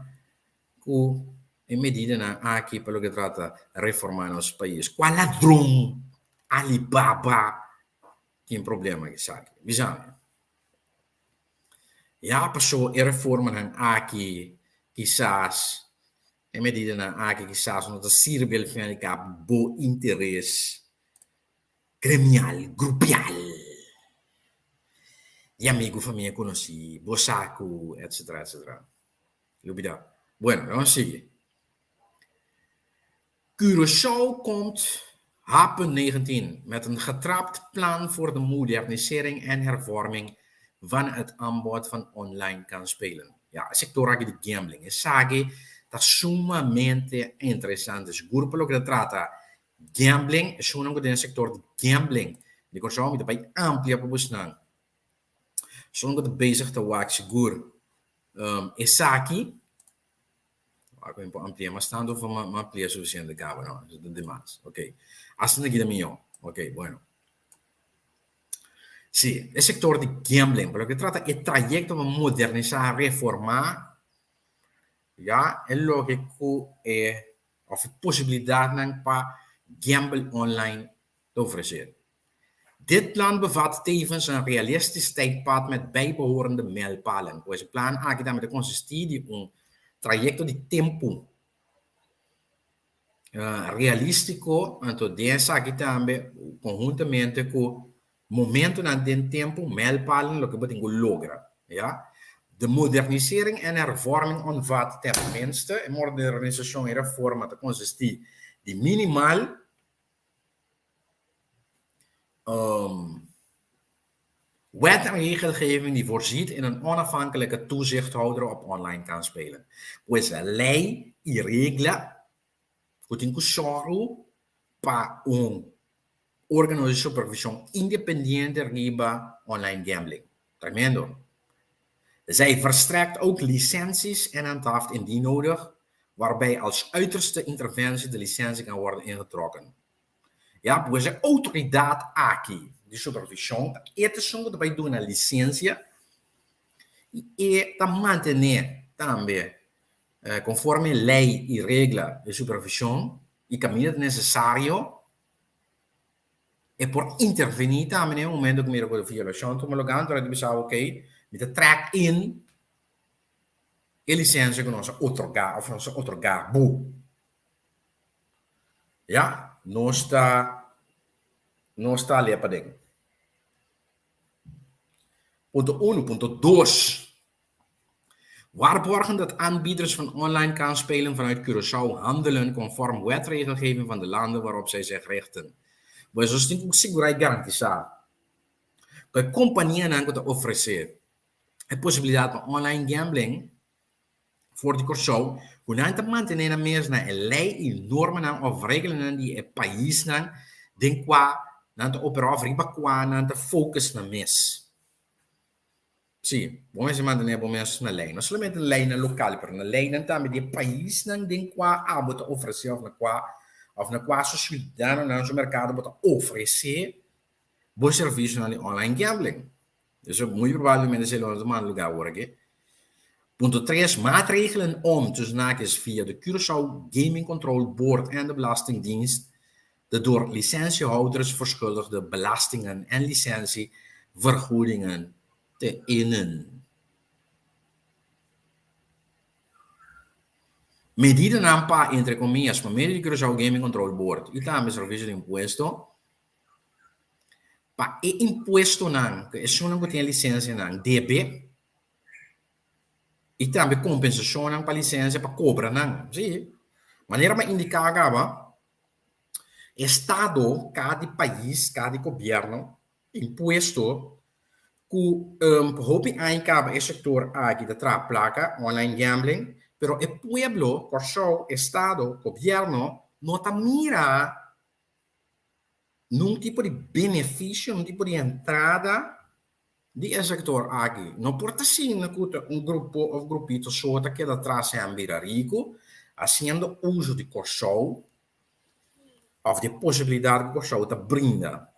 Speaker 1: ku e medidanan aki pa loke trata reforma nos pais? Kua ladron Alibaba tin problema ku esaki? Bisa mi. Ya paso e reformanan aki kisas E medidanan aki kisas no ta sirbi al fin al kabo bo interes gremial, grupial, di amigu, famia, konosí, bo saku, etsetera, etsetera. Lubidá. Bueno, nos a sigui. Curaçao komt H.19 met een getrapt plan voor de modernisering en hervorming van het aanbod van online kansspelen. Ja, e sector aki di gambling. Esaki ta sumamente interesante. Sigur pa loke ta trata gambling, esunnan ku den e sector di gambling di Kòrsou, mi ta bai amplia pa busnan. Esunnan ku ta bezig ta wak sigur esaki. Wak mi por amplia mas tantu of mi amplia sufisiente kaba no, esei ta demas. Ok, asta aki ta mihó. Ok, bueno. Sí, e sektor di gambling, pa loke trata e trayekto pa modernisá, reformá, ya, e loke ku e òf e posibilidatnan pa gamble online ta ofresé. Dit plan bevat tevens een realistisch tijdpad met bijbehorende mijlpalen. Pues e plan aki tambe ta konsistí di un trayekto di tempu realístiko, anto den esaki tambe konhuntamente ku momentunan den tempu, mijlpalen, loke bo tin ku logra, ya. De modernisering en hervorming omvat ten minste, e modernisashon i reforma ta konsistí di minimal Wet en regelgeving die voorziet in een onafhankelijke toezichthouder op online kansspelen. Pues lei i regla. ku tin ku sòru pa un órgano di supervishon independiente riba online gambling. Tremendo. Zij verstrekt ook licenties en handhaaft indien nodig, waarbij als uiterste interventie de licentie kan worden ingetrokken. Ya, pues e outoridat aki di supervishon ta e esun ku ta bai duna lisensia i e ta mantené tambe konforme lei i regla di supervishon i kaminda ta nesesario e por intervení tambe na e momento ku mira ku violashon tuma lugá anto nan ta bisa ok mi ta trèk in e lisensia ku nos a otorgá òf nos a otorgá bo. Ya, nos ta nos ta alea paden. Punto uno. Punto dos, Waarborgen dat aanbieders van online kansspelen vanuit Curaçao handelen conform wetregelgeving van de landen waarop zij zich richten. Pues nos tin ku sigurá i garantisá ku e kompanianan ku ta ofresé e posibilidat pa online gambling for di Kòrsou ku nan ta mantené nan mes na e lei i normanan òf reglanan di e paisnan den kua nan ta operá òf riba kua nan ta focus nan mes. Sí, bo mester mantené bo mes na lei. No solamente na leinan lokal, pero na leinan tambe di e paisnan den kua abo ta ofresé òf na kua òf na kua su siudadanonan su merkado bo ta ofresé bo servisionan di online gambling. Eso muy probablemente esei lo no ta manda lugá awor aki. Punto tres, Maatregelen om, tussen haakjes, via de Curaçao Gaming Control Board en de Belastingdienst de door licentiehouders verschuldigde belastingen en licentievergoedingen te innen. Medidanan pa, entre comillas, pa medio di Curaçao Gaming Control Board y tambe Servicio di Impuesto, pa e impuestonan ku esunnan ku tin e lisensianan debe i tambe kompensashonnan pa lisensia pa kobra nan. Sí, manera mi a indiká kaba, Estado, kada pais, kada gobièrnu, impuesto ku hopi aña kaba e sektor aki ta traha plaka, online gambling, pero e pueblo, Kòrsou, Estado, gobièrnu, no ta mira Nun tipo di benefisio, nun tipo di entrada di e sektor aki. No por ta asina ku ta un grupo òf grupito so ta keda tras en bira riku hasiendo uso di Kòrsou òf di e posibilidat ku Kòrsou ta brinda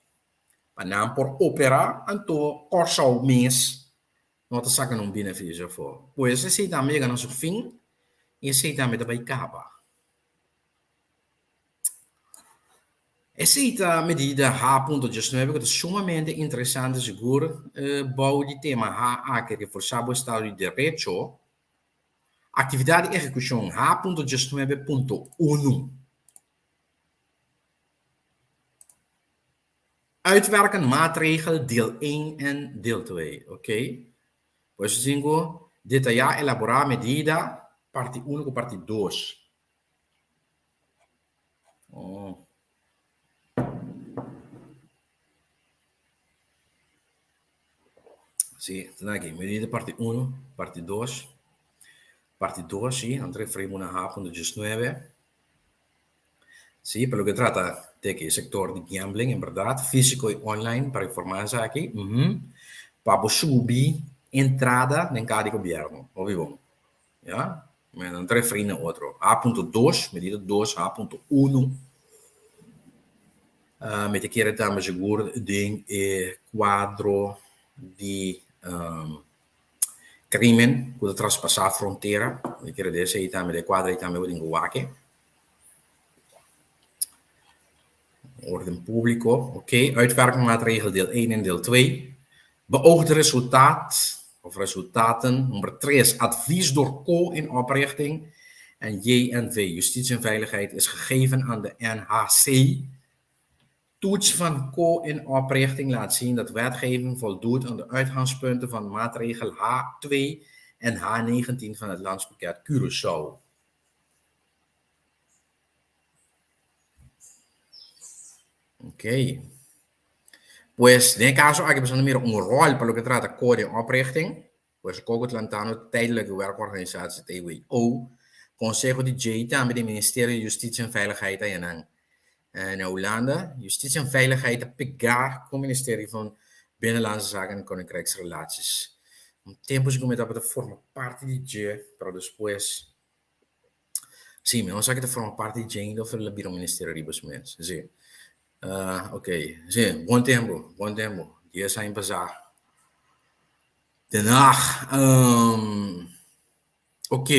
Speaker 1: pa nan por operá, anto Kòrsou mes no ta saka nun benefisio afó. Pues esei tambe yega na su fin i esei tambe ta bai kaba. Esei ta medida H punto diesnuebe ku ta sumamente interesante sigur bou di tema H aki reforsá bo estado di derecho. Aktividat di ehekushon H punto diesnuebe punto unu. Uitwerken maatregel deel een en deel twee. Oké. Por eso tin ku detayá elaborá medida parti unu ku parti dos. Oh. Sí, ta aki. Medida parti uno, parti dos. Parti dos, sí, nan ta referí na H punto diesnuebe. Sí, pa loke trata di e sektor di gambling, en bèrdat, físiko i online, pa reformá esaki, pa bo subi entrada den kada di gobièrnu. Hopi bon. Ya, nan ta referí na otro. H punto dos, medida dos, H punto uno. Mi ta kere tambe sigur den e kuadro di krimen ku ta traspasá frontera. Mi kere di esei tambe, den e kuadro ei tambe bo tin ku wak. Orden públiko, oké. Uitwerking maatregel deel één en deel twee. Beoogd resultaat of resultaten. Nummer tres, advies door ko in oprichting en JNV, Justitie en Veiligheid, is gegeven aan de NHC. Toets van ko in oprichting laat zien dat wetgeving voldoet aan de uitgangspunten van maatregel H2 en H19 van het landspakket Curaçao. Oké. Pues den e kaso aki boso ta mira un ròl pa loke trata Kode Oprichting, pues Koko Tlantano Tijdelijke Werkorganisatie, TWO, Konseho di dje i tambe di Ministerio di Justitie en Veiligheid ayanan na Hulanda. Justitie en Veiligheid ta pegá ku Ministerio van Binnenlandse Zaken en Koninkrijksrelaties. Un tempu si ku mi tabata forma parti di dje, pero despues sí, mi no sa ki ta forma parti di dje ainda of el a bira un ministerio riba su mes. Sí. Ok, sí, bon tempu, bon tempu. Dies aña pasá. Den Haag, ok.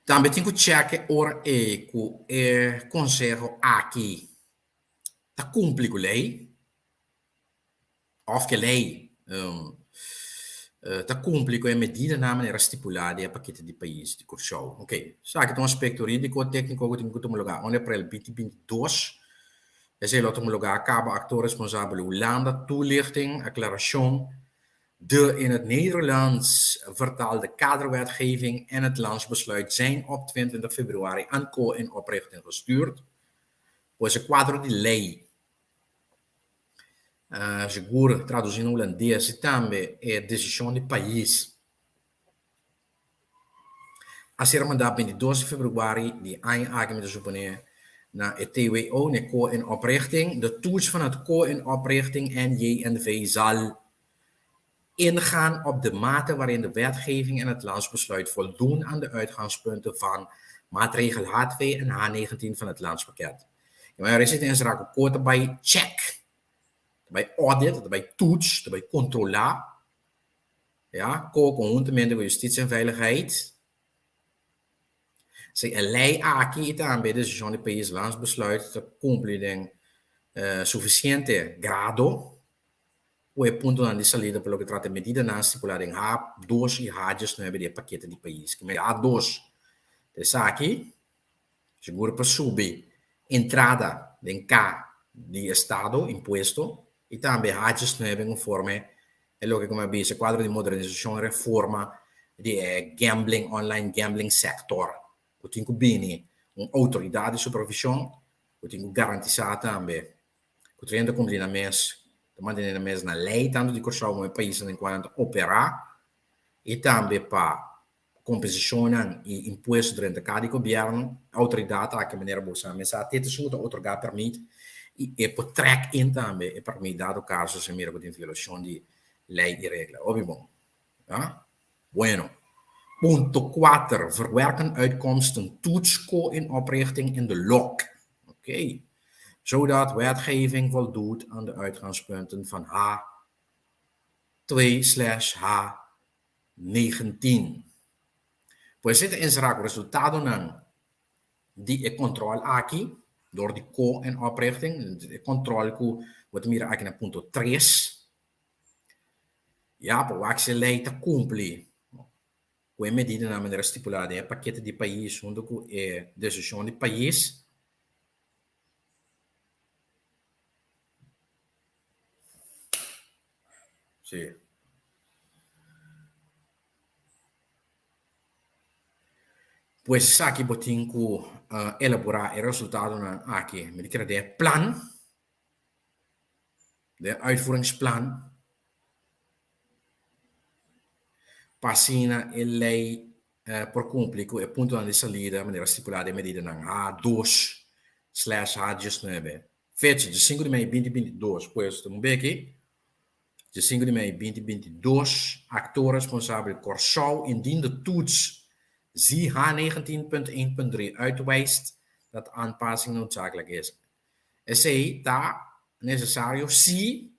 Speaker 1: Tambe tin ku chèk ora e ku e konseho aki ta kumpli ku lei òf ku e lei ta kumpli ku e medidanan manera stipulá den e pakete di pais di Kòrsou. Ok, esaki ta un aspekto hurídiko, tékniko ku tin ku tuma lugá. Un aprel binti binti dos, esei lo tuma lugá kaba aktor responsabel Hulanda, toelichting, aklarashon, De in het Nederlands vertaalde kaderwetgeving en het landsbesluit zijn op 22 februari aan ko in oprichting gestuurd. Pues e kuadro di lei, sigur tradusí na hulandes i tambe e desishon di pais a ser mandá 22 di februari di aña aki mi ta suponé na e TWO, na e ko in oprichting. De toets van het ko in oprichting NJNV zal ingaan op de mate waarin de wetgeving en het landsbesluit voldoen aan de uitgangspunten van maatregel H2 en H19 van het landspakket. E mayoria si ta ensera ku ko ta bai check, ta bai audit, ta bai toets, ta bai kontrolá, ya, ko konhuntamente ku Justitie en Veiligheid. Si e lei aki i tambe e desishon di pais landsbesluit ta kumpli den sufisiente grado ku e puntonan di salida pa loke trata e medidanan stipulá den H dos i H diesnuebe di e pakete di pais. Ki mester H dos ta esaki, sigur pa subi entrada den K di estado, impuesto, i tambe H diesnuebe konforme e loke ku mi a bisa, e kuadro di modernisashon i reforma di e gambling, online gambling sector, ku tin ku bini un outoridat di supervishon ku tin ku garantisá tambe ku ta yendo kumpli nan mes, ta mantené nan mes na lei tantu di Kòrsou komo e paisnan den kua nan ta operá i tambe pa kompensashonnan i impuesto drenta ka di gobièrnu. E outoridat aki manera bo sa mes sa te ta esun ku ta otorgá pèrmit i e por trèk in tambe e pèrmit dado kaso si mira ku tin violashon di lei i regla. Hopi bon. Ya. Bueno. Punto kuater, Verwerken uitkomsten toets ko in oprichting in de lok. Oké. Zodat wetgeving voldoet aan de uitgangspunten van H 2 slash H 19. Pues e ta enserá ku resultadonan di e kòntròl aki dor di ko en oprichting, e kòntròl ku bo ta mira aki na punto tres. Ya, pa wak si e lei ta kumpli ku e medidanan manera stipulá den e pakete di pais huntu ku e desishon di pais. Sí. Pues esaki bo tin ku elaborá e resultadonan aki. Mi ta kere den e plan. Den uitvoeringsplan pa asina e lei por kumpli ku e puntonan di salida manera stipulá den medidanan H dos slash H diesnuebe. Fecha, diesinku di mei binti binti dos. Pues ta un beki, diesinku di mei binti binti dos, aktor responsabel Kòrsou indien de toets zie H 19.1.3 uitwijst dat aanpassing noodzakelijk is. Esei ta nesesario si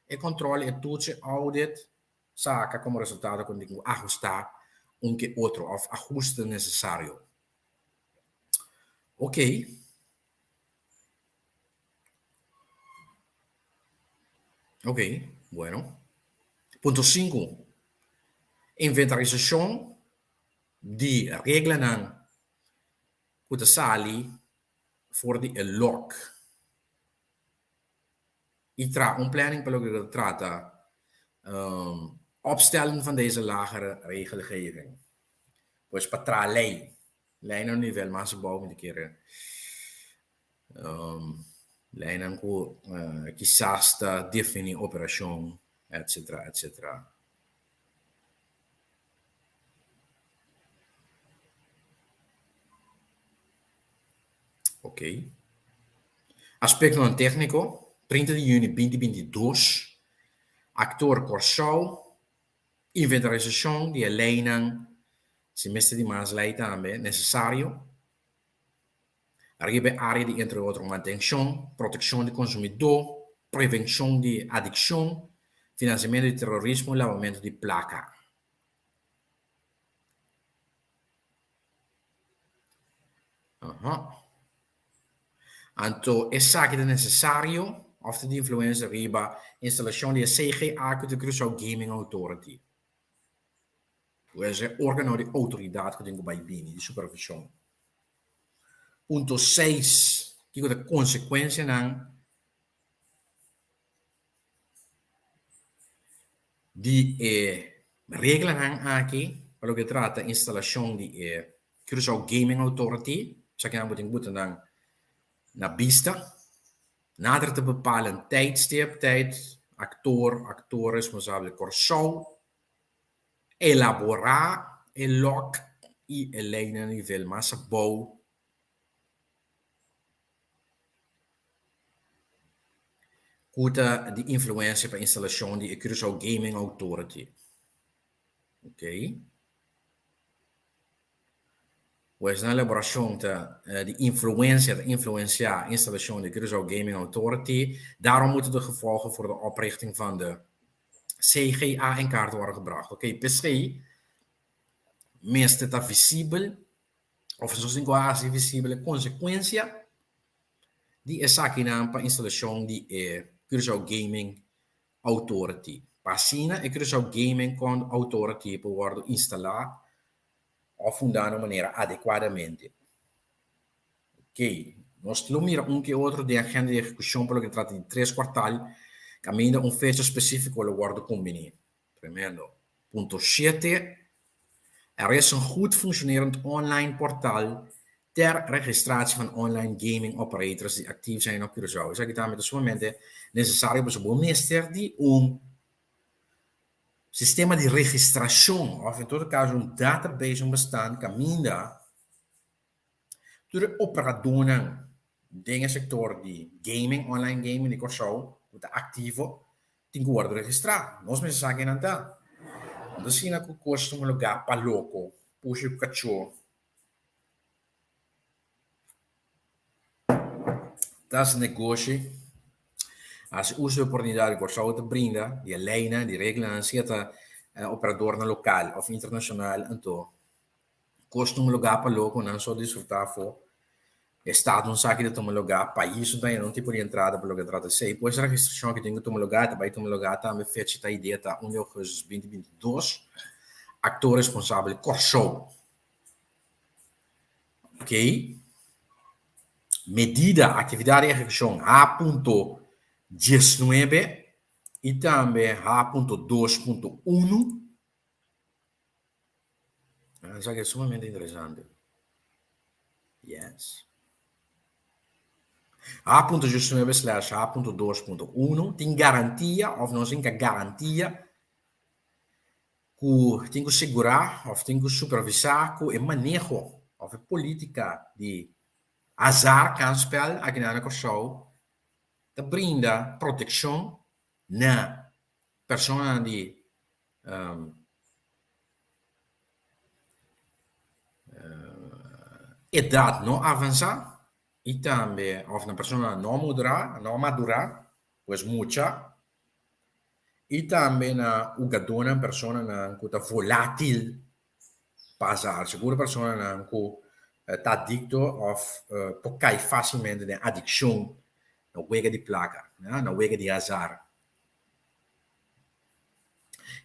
Speaker 1: e kòntròl, e toets, e audit saka komo resultado ku tin ku ahustá un ke otro òf ahuste nesesario. Okey. Okey, bueno. Punto sinku, Inventarisashon di reglanan ku ta sali for di e lok i traha un planning pa loke ta trata opstellen van deze lagere regelgeving. Pues pa traha lei, lei na un nivel mas abou mi ta kere leinan ku kisas ta defini operashon etcetera etcetera. Ok. Aspektonan tékniko, 30 di yüni 2022, Aktor Kòrsou, inventarisashon di e leinan, si mester di mas lei tambe, nesesario, riba e área di entre otro mantenshon, protekshon di konsumidó, prevenshon di adikshon, finansiamentu di terorismo i labamentu di plaka. Aha. Anto esaki ta necesario of ta di influencia riba instalacion di e CGA cu ta Curaçao Gaming Authority? Pues e organo di autoridad cu tin cu bay bini di supervision. Punto seis, Kico ta consecuencianan Di e reglanan aki pa loke trata instalashon di e Curaçao Gaming Authority, esakinan bo tin ku buta nan na bista. Nader te bepalen tijdstip, tijd, aktor, aktor responsabel Kòrsou, elaborá e lòk i e leinan nivel mas abou. Ku ta di influensia pa instalashon di e Curaçao Gaming Authority. Ok. Pues nan elaborashon ta di influensia, ta influensiá instalashon di e Curaçao Gaming Authority. Daarom moeten de gevolgen voor de oprichting van de CGA in kaart worden gebracht. Ok, p'esei mester ta visibel of nos tin ku hasi visibel e konsekuensia di esakinan pa instalashon di e Curaçao Gaming Authority. Pa asina e Curaçao Gaming Authority por wòrdu instalá òf fundá na un manera adekuadamente. Ok, nos lo mira un ke otro den agenda di ehekushon pa loke ta trata di tres kuartal kaminda un fecha spesífiko lo wòrdu kumbiní. Tremendo. Punto shete, Er is een goed functionerend online portal ter registratie van online gaming operators die actief zijn op Curaçao. Esaki tambe ta sumamente necesario pasobra bo mester di un sistema di registracion of en todo caso un database, un bestand caminda Tur e operadónan den e sektor di gaming, online gaming di Kòrsou ku ta aktivo tin ku wòrdu registrá. Nos mester sa ken nan ta. No ta asina ku kos tuma lugá pa loko, pushi ku kachó. Ta hasi negoshi, hasi uso di oportunidat ku Kòrsou ta brinda, di e leinan, di reglanan, sea ta operadornan lokal òf internashonal, anto Kos ta un lugá pa loko nan so disfrutá afó. Estado no sa ki ta tuma lugá, pais no ta haña nun tipo di entrada pa loke ta trata esei. Pues e registrashon aki tin ku tuma lugá, e ta bai tuma lugá tambe fecha ta idea ta un di ougùstus 2022. Aktor responsabel Kòrsou. Ok. Medida, aktividat di ehekushon H punto 19 i tambe H punto 2.1. Esaki ta sumamente interesante. Yes. A punto 19 slash A punto 2.1 tin garantia of nos tin garantia ku tin ku segurá of tin ku supervisá ku e maneho of e polítika di azar, kansspel, aki na Kòrsou ta brinda protekshon na personanan di Edat no avansá i tambe òf na persona no mudrá, no madurá, pues mucha, i tambe na hugadónan, personanan ku ta volátil pa azar, sigur personanan ku ta adikto òf por kai fásilmente den adikshon na wega di plaka, na wega di azar.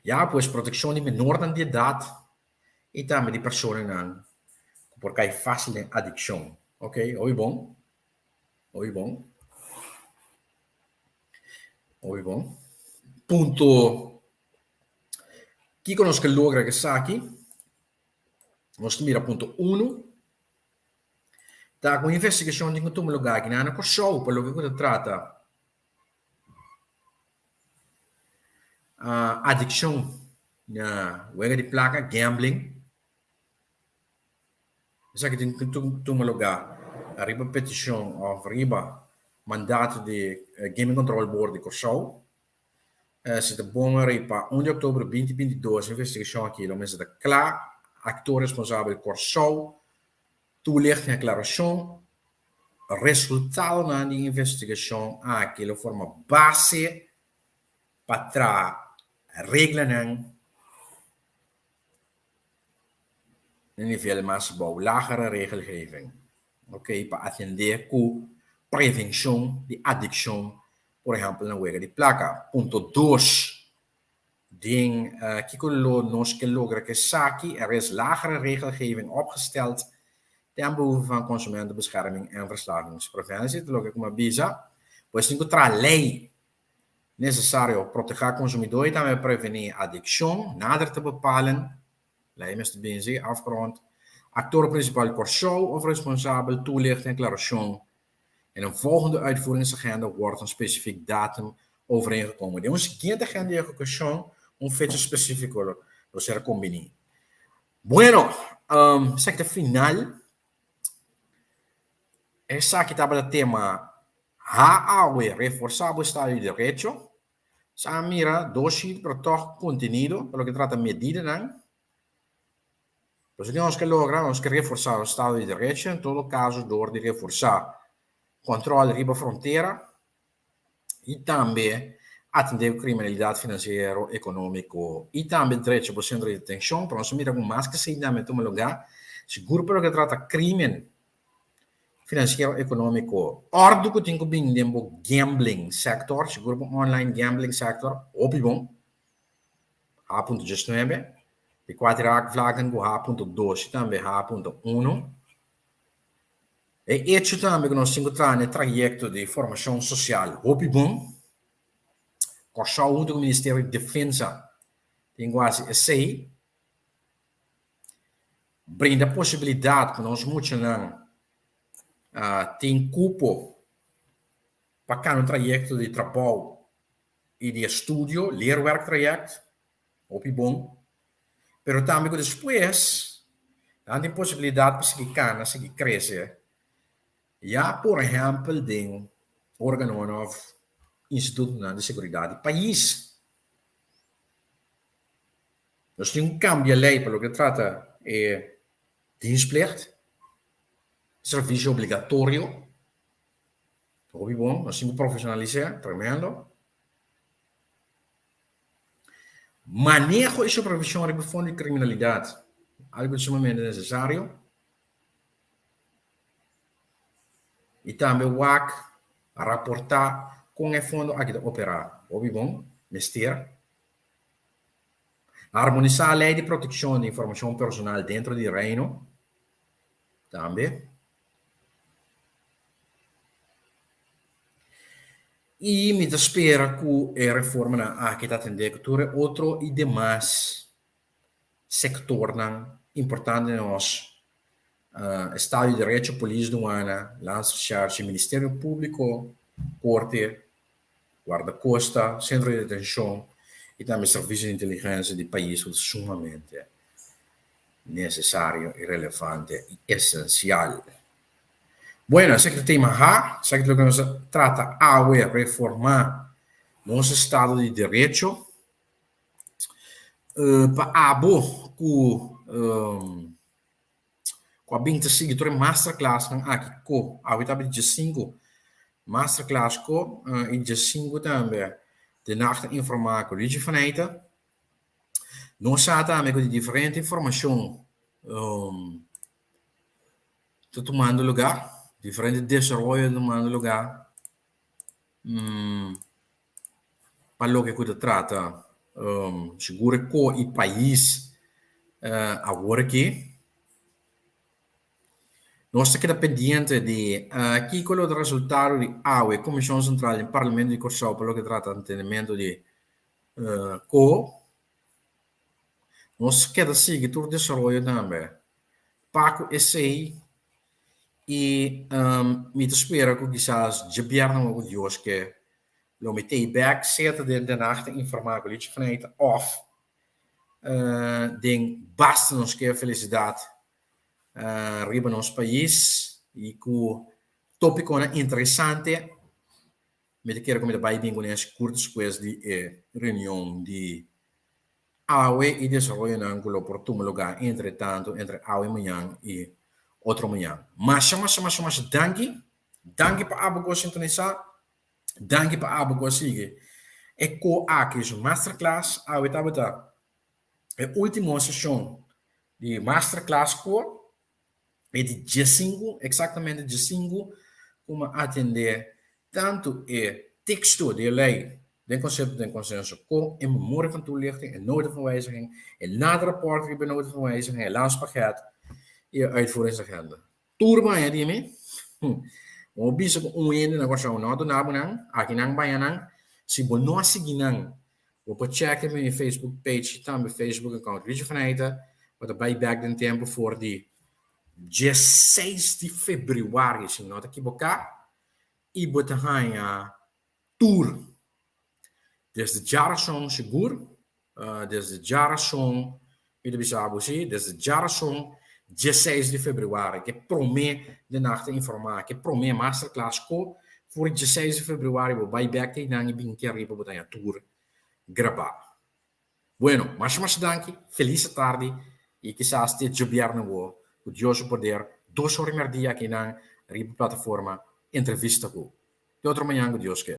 Speaker 1: Ya pues protekshon di menornan di edat i tambe di personanan ku por kai fásil den adikshon. Ok, hopi bon. Hopi bon. Hopi bon. Punto. Kiko nos ke logra ku esaki? Nos ta mira punto unu. Ta ku un investigashon tin ku tuma lugá aki na Kòrsou pa loke ku ta trata Adikshon na wega di plaka, gambling. Esaki tin ku tuma lugá. Riba petishon òf riba mandato di Gaming Control Board di Kòrsou. Si ta bon riba un di òktober 2022 e investigashon aki lo mester ta kla. Aktor responsabel Kòrsou, toelichting aklarashon. Resultadonan di investigashon aki lo forma base pa traha reglanan na nivel mas bou, lagere regelgeving, ok, pa atendé ku prevenshon di adikshon, por ehèmpel na wega di plaka. Punto dos, Den kiko lo nos ke logra ku esaki? Er is lagere regelgeving opgesteld ten behoeve van consumentenbescherming en verslavingspreventie. Ta loke ku mi a bisa. Pues tin ku traha lei nesesario protegá konsumidó i tambe prevení adikshon, nader te bepalen. Lei mester binzi, afgerond. Aktor prinsipal Kòrsou òf responsabel toelicht en aklarashon. In een volgende uitvoeringsagenda wordt een specifiek datum overeengekomen. Den un siguiente agenda di ehekushon un fecha spesífiko lo ser kombiní. Bueno, esaki ta final. Esaki tabata tema HAW, Reforsá bo Estado di Derecho. Sa a mira dos sheet pero tòg kontenido pa loke trata medidanan. Pasobra ke nos ke logra? Nos ke reforsá nos estado di derecho, en todo kaso dor di reforsá kòntròl riba frontera i tambe atendé ku kriminalidat finansiero, ekonómiko i tambe drecha bo sentro di detenshon. Pero nos a mira ku mas ke esei tambe tuma lugá, sigur pa loke trata krimen Finansiero ekonómiko, Òrdu ku tin ku bin den bo gambling sektor, sigur bo online gambling sektor, hopi bon, H.19, di kuater raakvlakken ku H.dos i tambe H.uno. E echo tambe ku nos tin ku traha na e trayekto di formashon sosial hopi bon. Kòrsou huntu ku Ministerio di Defensa tin ku hasi esei. Brinda posibilidat ku nos muchanan tin kupo pa kana un trayekto di trabou i di estudio, leerwerktraject, hopi bon. Pero tambe ku despues nan tin posibilidat pa sigui kana, sigui krese, ya por ehèmpel den organonan òf institutonan di seguridat di pais. Nos tin ku kambia lei pa loke trata e dienstplicht, servisio obligatorio. Hopi bon, nos tin ku profesionalis'é, tremendo. Maneho i supervision riba fondo di kriminalidat, algu sumamente nesesario. I tambe wak raportá kon e fondo aki ta operá. Hopi bon, mester. Harmonisá lei di protekshon di informashon personal dentro di Reino tambe. I mi ta spera ku e reformanan aki ta atendé ku tur e otro i demas sektornan importante den nos Estado di Derecho, Polis, Duana, Landsrecherche, Ministerio Públiko, Korte, Guardacosta, Centro di Detencion y tambe Servicio di Inteligencia di pais cu ta sumamente necesario y relevante y esencial. Bueno, esaki ta tema H, esaki ta loke nos a trata awe, reforma nos estado di derecho. Pa abo cu Ku a bin ta sigui tur e masterclassnan aki ku awe ta di diesinku masterclass ku i diesinku tambe de nacht ta informá ku Luigi van Eijten. Nos sa tambe ku di diferente informashon ta tumando lugá, diferente desaroyo ta tumando lugá. Pa loke ku ta trata sigur e ko i pais awor aki. Nos ta keda pendiente di kiko lo ta resultado di awe Komishon Sentral den Parlamento di Kòrsou pa loke trata entendimentu di ko. Nos keda sigui tur desaroyo tambe pa ku esei i mi ta spera ku kisas djabièrnè ku Dios ke lo mi tei bèk seta den Den Haag ta informá ku Lichi Fneit òf den basta nos ke felisidat riba nos pais. I ku tópikonan interesante. Mi ta kere ku mi ta bai bin kuné sigur despues di e reunion di awe i desaroyonan ku lo por tuma lugá entre tantu entre awe mañan i otro mañan. Masha masha masha masha danki. Danki pa abo ku a sintonisá. Danki pa abo ku a sigui e ko aki su masterclass. Awe tabata e último seshon di masterclass ko e di diesinku, eksaktamente diesinku, ku mi a atendé tantu e teksto di e lei den konsepto den konsenso ko e memoria van toelichting, e nota van wijziging, e nader rapport riba e nota van wijziging, e landspakket i e uitvoeringsagenda. Tur baña di mi. Bo bisa ku un hende na Kòrsou no a duna bo nan, aki nan baña nan. Si bo no a sigui nan, bo por chèk riba mi Facebook page i tambe Facebook account Richie van Eijten. Bo ta bai bèk den tempu for di diesseis di febrüari, si mi no ta kiboká, i bo ta haña tur. Desde djarason sigur, desde djarason, mi ta bisa bo si, desde djarason diesseis di febrüari, ke promé de nacht ta informá, ke promé masterclass ko for diesseis di febrüari bo bai bèk te einan i bin ke ariba bo ta haña tur grabá. Bueno, masha masha danki, felis atardi i kisas te djobièrnè wou ku Dios su poder dos ora i mèrdia akinan riba plataforma Entrevista Ku. Te otro mañan ku Dios ke.